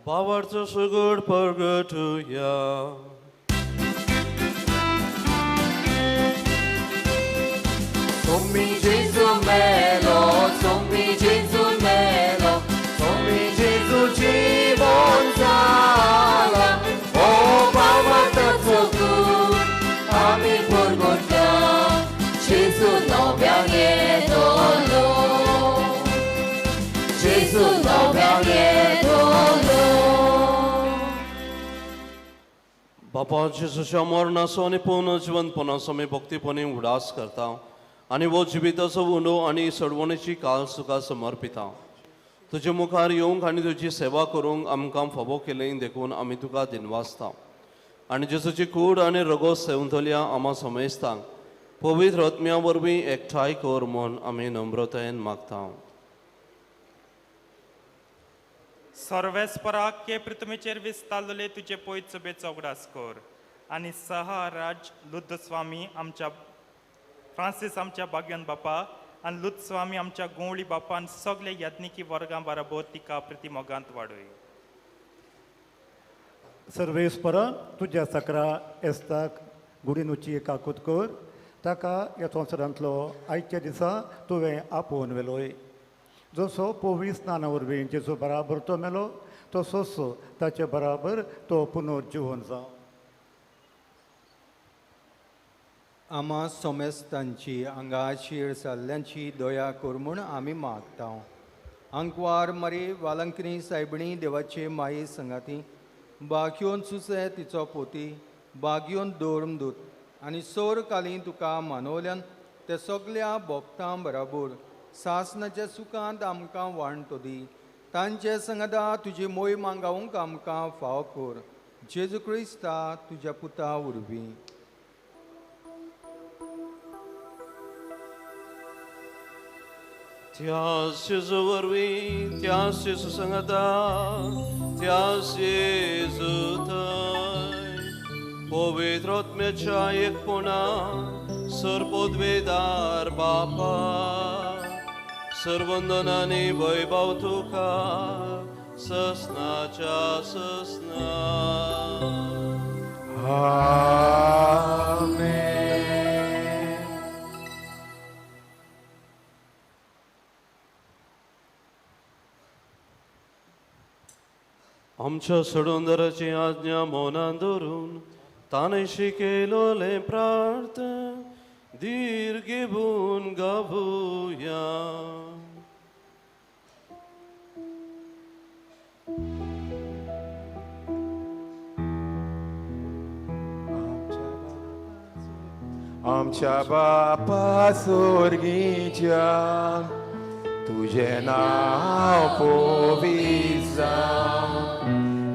भावार्थ सुगड परगटुया. Sommi Gesù melo, sommi Gesù melo, sommi Gesù जीवन झाला. ओ भावार्थ सुगड बापा जेजूच्या मरणाचो आनी पुनर्जिवंतपणाचो आमी भक्तीपणी उडास करता आनी हो जिविताचो उंडो आनी सडवणेची काल तुका समर्पिता. तुजे मुखार येवंक आनी तुजी सेवा करूंक आमकां फावो केली देखून आमी तुका दिनवासता. आनी जेजूची कूड आनी रगत सेवंतल्या आमा समेस्तांक पवित्र आत्म्या वरवीं एकठांय कर म्हूण आमी नम्रतायेन मागता. सर्वेस्पराक के पृथ्वीचेर विस्तारलेले तुजे पयत सभेचो उगडास कर आनी सहराज लुद्दस्वामी आमच्या फ्रांसीस आमच्या भाग्यन बापा आनी लुद्दस्वामी आमच्या गोंवळी बापान सगळे याज्ञिकी वर्गां बराबर तिका प्रतिमोगांत वाडय. सर्वेस्परा तुज्या सकरा एस्ताक गुडिनुची काकूत कर ताका ह्या संवसारांतलो आयच्या दिसा तुवें आपोवन व्हेलोय. जसो पवित्र स्नाना वरवीं जेजू बराबर तो मेलो तसोच ताचे बराबर तो पुनर्जिवन जावं. आमा सोमेस्तांची आंगाचेर जाल्ल्यांची दया कर म्हूण आमी मागता. आंकवार मरी वालंकनी सायबणी देवाचे माई संगाती बागयोन सुसे तिचो पोती बागयोन धर्मदूत आनी सोर काली तुका मानवल्यान ते सगल्या भोक्तां बराबर सासनाच्या सुखांत आमकां वांटो दी. तांचे संगता तुजी मोय मांगावंक आमकां फाव कर. जेजू क्रिस्ता तुज्या पुता वरवीं. त्याच जेजू वरवीं, त्याच जेजू संगता, त्याच जेजू थंय पवित्र आत्म्याच्या एकपणा सर्वोद्वेदार बापा सर्वंदनानी वैभव तुका ससनाच्या ससना. आमेन. आमच्या सोडूनदाराची आज्ञा मनान धरून ताणें शिकयलोलें प्रार्थ धीर घेवन गावया. आमच्या बापा सोर्गीच्या तुझें नांव पवित्र जावं,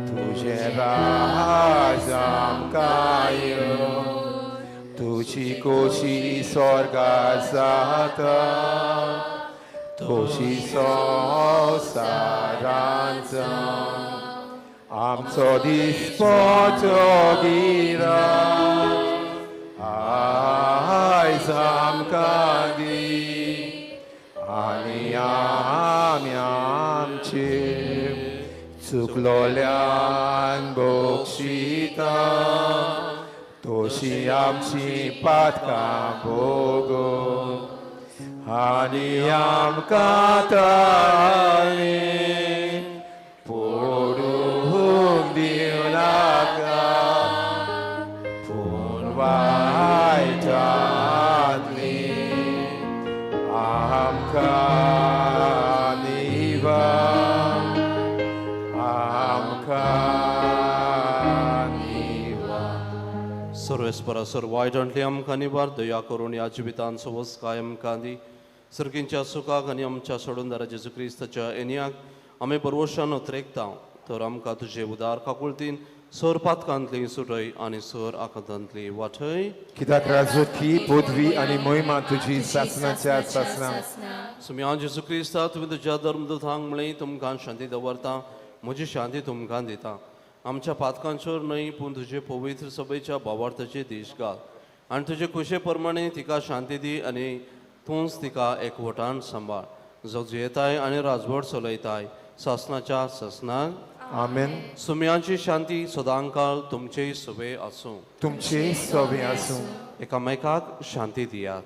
तुझें राज आमकां येवं, तुजी खोशी स्वर्गार जाता तशी संवसारांत जावं. आमचो दिसपटो गिरास आयज आमकां दी आनी आमी आमचे चुकलोल्यांक बक्षिता तशी आमची पातकां भोगून आनी आमकां ताळें पडूंक दिवं नाका पूण वायटांतली आमकां निवार, आमकां निवार. सर्वेस्परा सर वायटांतली आमकां निवार दया करून ह्या जिवितांत सवसकाय आमकां दी. सर्गींच्या सुखाक आनी आमच्या सोडूनदारा जेजू क्रिस्ताच्या एनियाक आमी बरवशान उतरेकता तर आमकां तुजे उदार काकुळतीन सर पातकांतली सुटय आनी सर आकांतांतली वाटय. कित्याक राजवटी पदवी आनी महिमा तुजी सासनाच्या सासना. सुम्या जेजू क्रिस्ता तुवें तुज्या धर्मदूतांक म्हळें तुमकां शांती दवरता, म्हजी शांती तुमकां दिता. आमच्या पातकांचेर न्हय पूण तुजे पवित्र सभेच्या भावार्थाचे देश घाल आनी तुजे खुशे प्रमाणे तिका शांती दी आनी तूंच तिका एकवटान सांबाळ. जो जियेताय आनी राजवट चलयताय सासनाच्या सासनाक. आमेन. सुम्यांची शांती सदांकाळ तुमचेय सवे आसूं. तुमचेय सवे आसूं. एकामेकाक शांती दियात.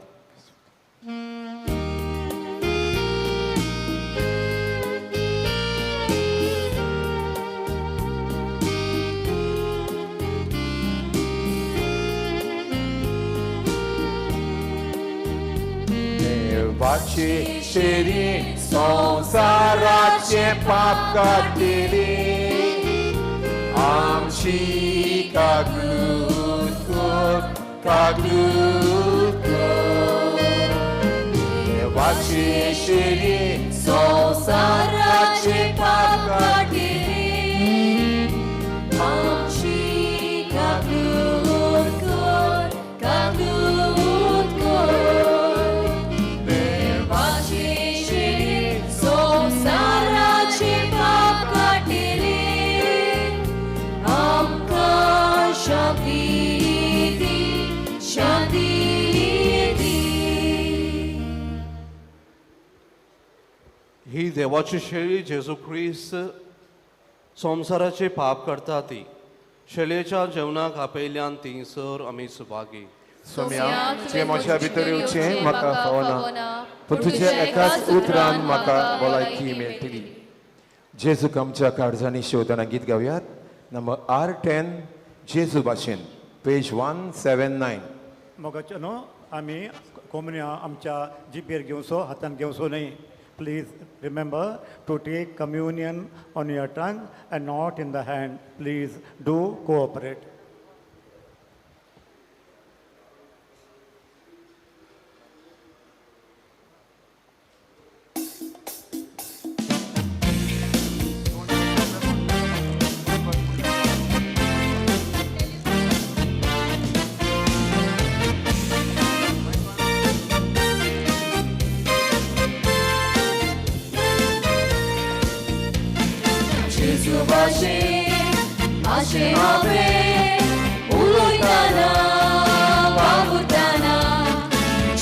देवाचे शेरी संवसाराचे पाप काडटली आमची काकलूत कर, काकलूत कर. देवाचे शेळये संवसाराचे पाप काडटिले, आमची काकलूत कर, काकलूत कर. देवाचे शेळये संवसाराचे पाप काडटिले, आमकां शांती दी, शांती दी. ही देवाची शेळी जेजू क्रिस्त संवसाराचे पाप करता ती शेळयेच्या जेवणाक आपयल्यान ती सर आमी सुभागी. सोम्या, तुवें म्हज्या भितर येवचें म्हाका फावना, पूण तुज्या एकाच उतरान म्हाका भलायकी मेळटली. जेजूक आमच्या काळजांनी शेवतना गीत गावयात नंबर R10 जेजू भाशेन, पेज 179. मोगाचे न्हू आमी कोमन्या आमच्या जिबेर घेवचो, हातान घेवचो न्हय. Please remember to take communion on your tongue and not in the hand. Please do cooperate. Gesù भाशेन आशे हांवें उलयतना वावुरतना,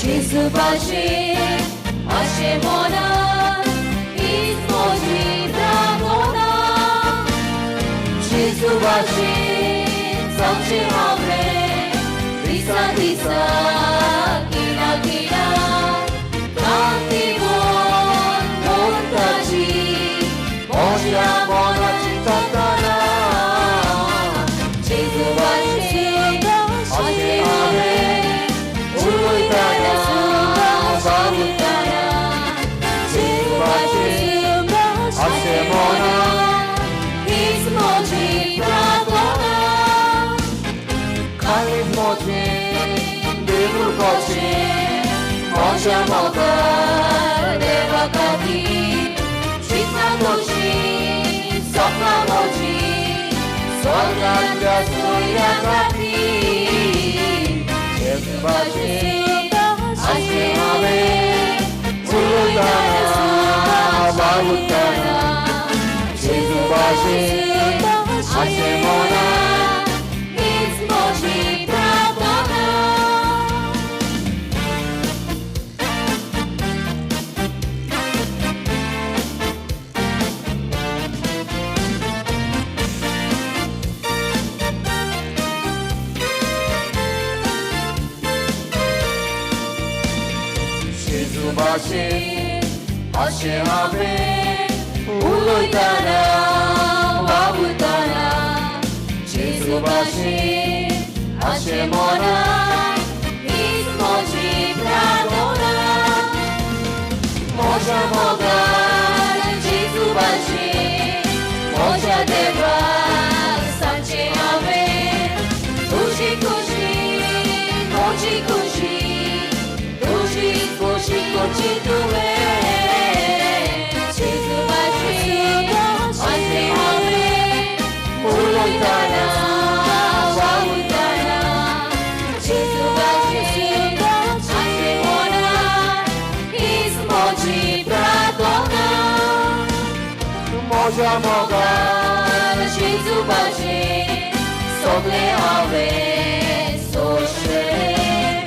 जेजू भाशेन आशे मनान हीच म्हजी प्रार्थना. जेजू भाशेन जावचें हांवें दिसा दिसा किणा किणा, कांती भर मोर्ताची म्हज्या मनाची जाताना. जेजू भाशेन आशे हांवें उलयतना वावुरतना, जेजू भाशेन आशे मनान हीच म्हजी प्रार्थना. काळीज म्हजें देवूळ कशें, म्हज्या मोगार देवा खातीर चिंतनां म्हजीं, सपनां म्हजीं स्वर्गांतल्या सोयऱ्या खातीर. जेजू भाशेन आशे हांवें उलयतना वावुरतना, जेजू भाशेन आशे मनान हीच म्हजी प्रार्थना. जेजू भाशेन आशे हांवें उलयतना वावुरतना, जेजू भाशेन आशे मनान हीच म्हजी प्रार्थना. म्हज्या मोगान जेजू भाशेन म्हज्या देवाक सांगचें हांवें, तुजी खुशी म्हजी खुशी, तुजी खोशी करची तुवें. जेजू भाशेन आशे हांवें उलयतना वावुरतना, जेजू भाशेन आशे मनान हीच म्हजी प्रार्थना. म्हज्या मोगान जेजू भाशेन सगळें हांवें सोंसलें,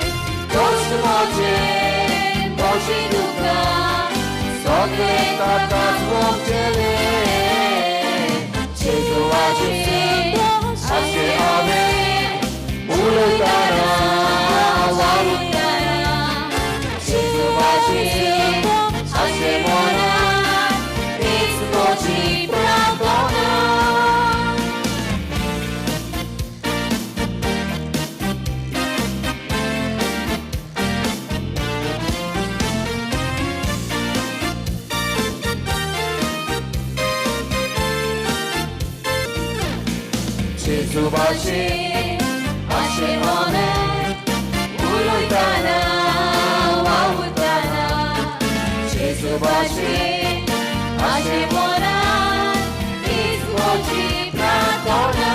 कश्ट म्हजे म्हजीं दुकां सगळें ताकाच भोगचेलें. जेजू भाशेन आशे हांवें उलयतना वावुरतना, जेजू भाशेन आशे मनान हीच म्हजी प्रार्थना. जेजू भाशेन आशे मनान उलयतना वावुरतना जेजू भाशेन आशे मनान हीच म्हजी प्रार्थना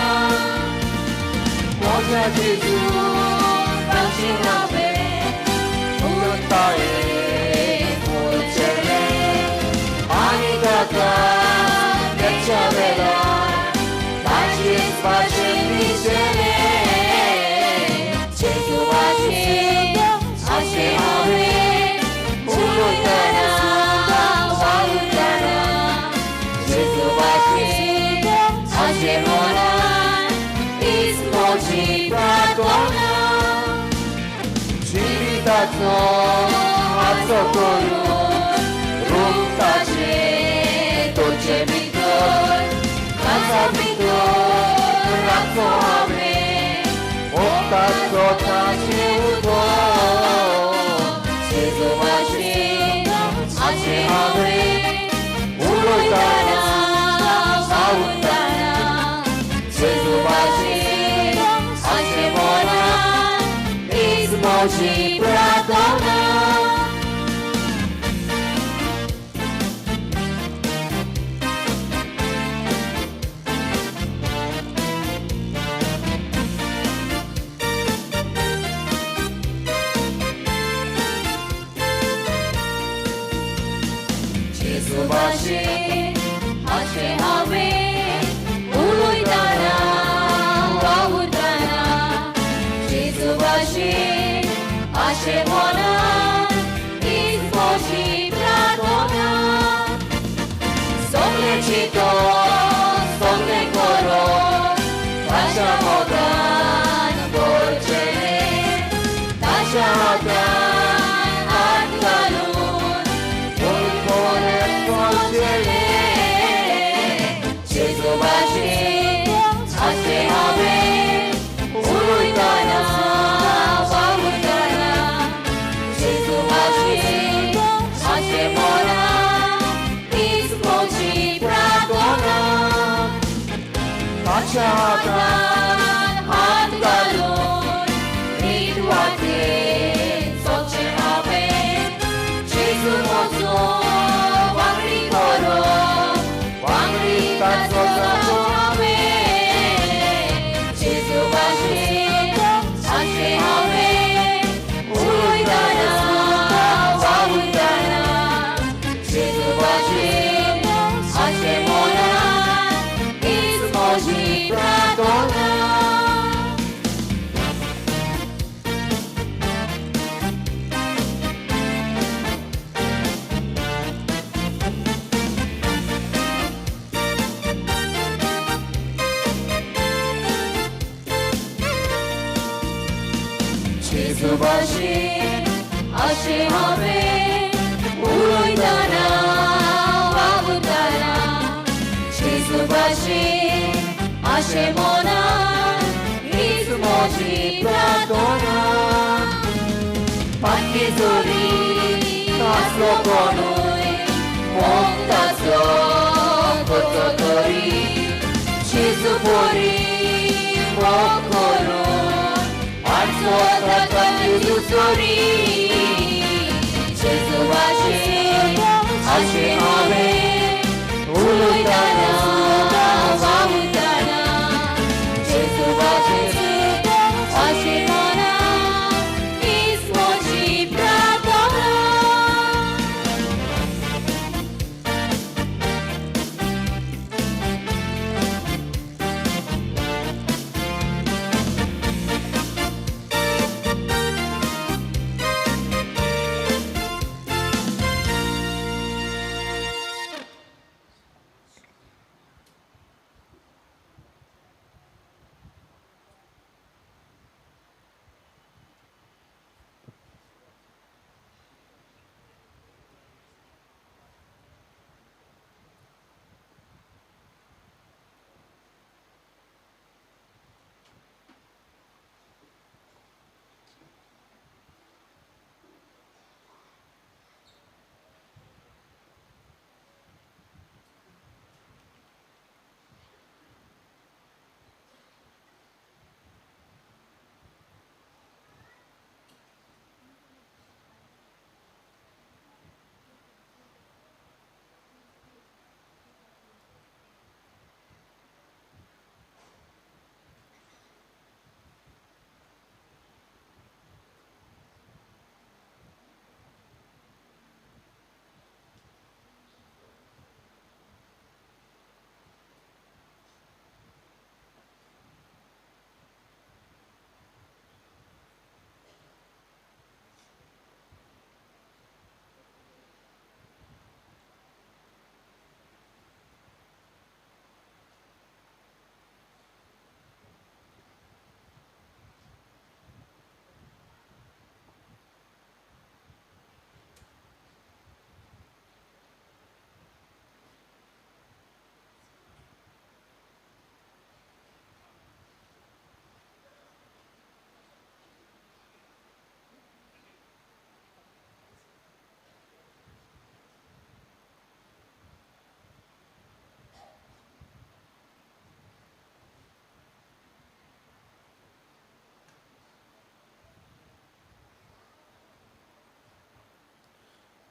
म्हज्या जेजू भाशेन हांवें उलतायेन उलचेलें आनी ताका तेच्या वेळार ताचेच भाशेन दिसचेलें जेजू भाशेन आशे हांवें उलयतना वावुरतना जेजू भाशेन आशे मनान हीच म्हजी प्रार्थना जिविताचो हाचो करून रूप ताचें तुजे भितर काळजा भितर राखचो हांवें मोगताचो ताचें उदक जेजू भाशेन आशे हांवें उलयतना वावुरतना जेजू भाशेन आशे मनान हीच म्हजी प्रार्थना. जेजू भाशेन आशे हांवें उलयतना वावुरतना जेजू भाशेन आशे मनान हीच म्हजी प्रार्थना. सगळें चिंतप सगळें करप ताच्या मोगान भरचेलें ताच्या हातान हात घालून बरें चलचेलें जेजू भाशेन आशे हांवें उलयतना वावुरतना जेजू भाशेन आशे मनान हीच म्हजी प्रार्थना. ताच्या हातान हात घालून नीट वाटेन चलचें हांवें जेजू म्हजो वांगडी करप वांगडी ताचो जावचो हांवें जेजू भाशेन आशे हांवें उलयतना वावुरतना जेजू भाशेन आशे मनान हीच म्हजी प्रार्थना. जेजू भाशेन आशे हांवें उलयतना वावुरतना जेजू भाशेन आशे मनान हीच म्हजी प्रार्थना. पातकी जोरी आसलो कोणूय मोग ताचो करचो तरी जेजू बरी मोग करून हाडचो ताका जेजू सरी जेजू भाशेन आशे हांवें उलयतना वावुरतना जेजू भाशेन आशे मनान हीच म्हजी प्रार्थना.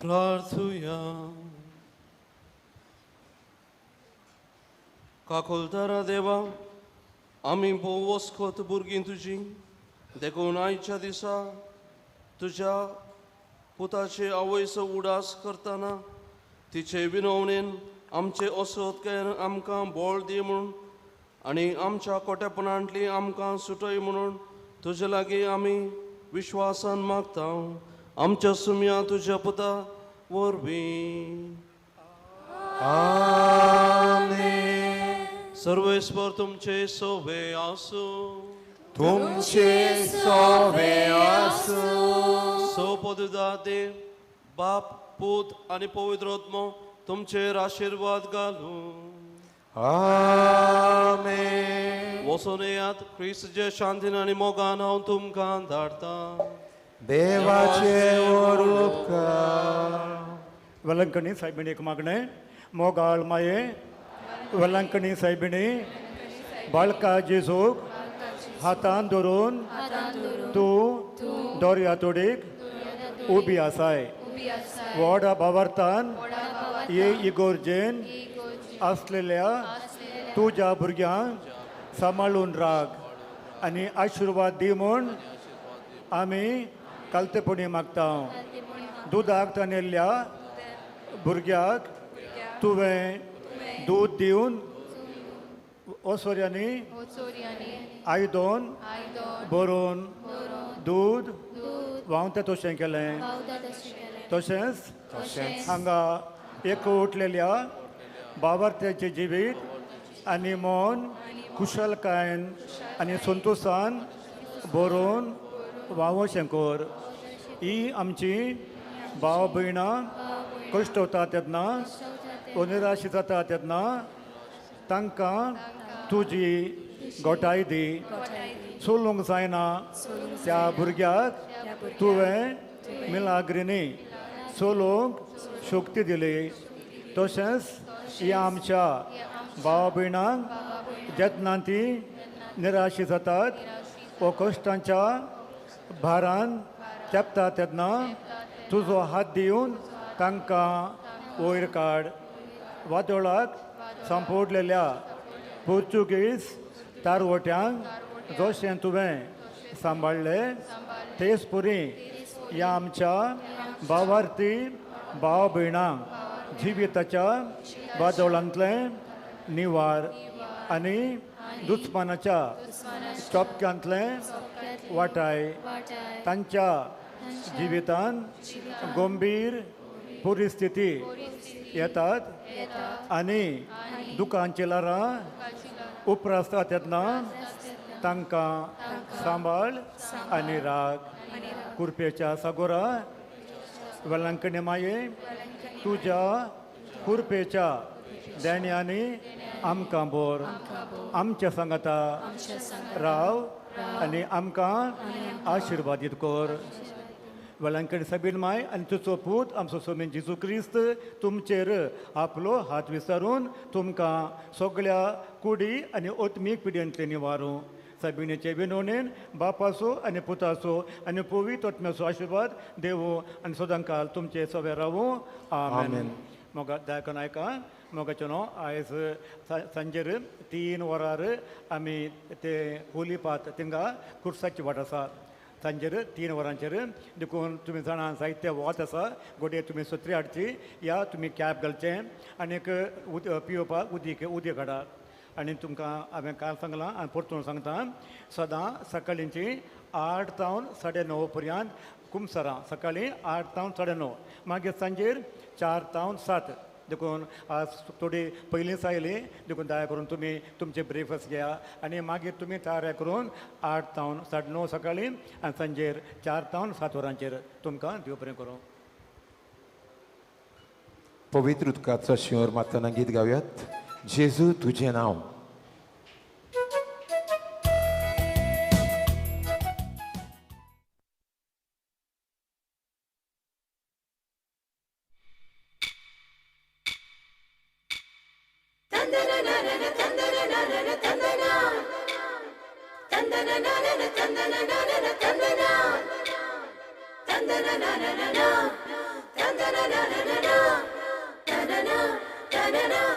प्रार्थुया. काकुलतारा देवा, आमी भोव वस्खत भुरगीं तुजी, देखून आयच्या दिसा तुज्या पुताचे आवयचो उडास करतना तिचे विनवणेन आमचे असोतकायेन आमकां बळ दी म्हूण आनी आमच्या कोटेपणांतली आमकां सुटय म्हणून तुजे लागीं आमी विश्वासान मागता. आमच्या सुमया तुज्या पुता वरवीं. आमेन. सर्वेस्पर तुमचे सोवे आसूं. तुमचे सोवे आसूं. सो पदुदा देव बाप पूत आनी पवित्र आत्मो तुमचेर आशिर्वाद घालूं. आमेन. वचून येयात, क्रिस्तचे शांतीन आनी मोगान हांव तुमकां धाडटा. देवाचे उपकार. वेलंकणी सायबिणीक मागणें. मोगाळ माये, वेलंकणी सायबिणी बाळका जेजूक हातान धरून तूं दर्या तोडीक उबी आसाय. व्हड भावार्थान ये इगोर्जेन आसलेल्या तुज्या भुरग्यांक सांबाळून राख आनी आशिर्वाद दी म्हूण आमी कालतेपणी मागता. दुदाक तानेल्ल्या भुरग्याक तुवें दूद दिवन ओसोऱ्यांनी आयदोन बरोवन दूद व्हांवता तशें केलें. तशेंच हांगा एक उठलेल्या बावार्थ्याचें जिवीत आनी मन कुशलकायेन आनी संतोशान बरोवन व्हांवोशें कर. ही आमची भाव भयणां कश्ट वता तेन्ना निराश जाता तेन्ना तांकां तुजी गोठाय दी. चलूंक जायना त्या भुरग्याक तुवें मिलाग्रिनी चलूंक शक्ती दिली. तशेंच ह्या आमच्या भाव भयणांक जेन्ना ती निराशी जातात व कश्टांच्या भारान चेपता तेन्ना तुजो हात दिवन तांकां वयर काड. वादोळाक सांपोडलेल्या पोर्चुगीज तारवट्यांक जशें तुवें सांबाळ्ळें तेच पुरी ह्या आमच्या भावार्थी भाव भयणांक जिविताच्या वादोळांतलें निवार आनी दुस्मानाच्या चोपक्यांतलें वाटाय. तांच्या जिवितान गंभीर परिस्थिती येतात आनी दुकांची ल्हारां उप्रासता तेन्ना तांकां सांबाळ आनी राग. कुरपेच्या सागोरा वेलंकणी माये, तुज्या कुरपेच्या देण्यांनी आमकां बोर. आमच्या सांगाता राव आनी आमकां आशिर्वादीत कर. वेलंकणी सायबीण माय आनी तुजो पूत आमचो सोमीन जेजू क्रिस्त तुमचेर आपलो हात विसरून तुमकां सगळ्या कुडी आनी आत्मीक पिड्यांतले निवारूं. सायबिणीचे विनवणेन बापाचो आनी पुताचो आनी पवित्र आत्म्याचो आशिर्वाद देवू आनी सदांकाल तुमचे सवे रावूं. आमेन. मोगा दया करून आयका. मोगाचें न्हू आयज सांजेर 3 वरार आमी ते होली पात थिंगा कुर्साची वाट आसा. सांजेर 3 वरांचेर देखून तुमी जाणां जायते वत आसा. गोडये तुमी सत्री हाडची या तुमी कॅब घालचें आनीक पिवपाक उदीक उदीक हाडात. आनी तुमकां हांवें काल सांगलां आनी परतून सांगता, सदां सकाळींची 8 जावन 9:30 पर्यंत कुमसरां. सकाळीं 8 जावन 9:30, मागीर सांजेर 4 जावन 7. देखून आज थोडी पयलींच आयली देखून दया करून तुमी तुमचें ब्रेकफास्ट घेया आनी मागीर तुमी तयार करून 8 जावन 9:30 सकाळीं आनी सांजेर 4 जावन 7 वरांचेर तुमकां देव बरें करूं. पवित्र उदकाचो शिंवर मारतना गीत गावयात. जेजू तुजें नांव. Tandana na na na na na. Na na na na na na na na na na.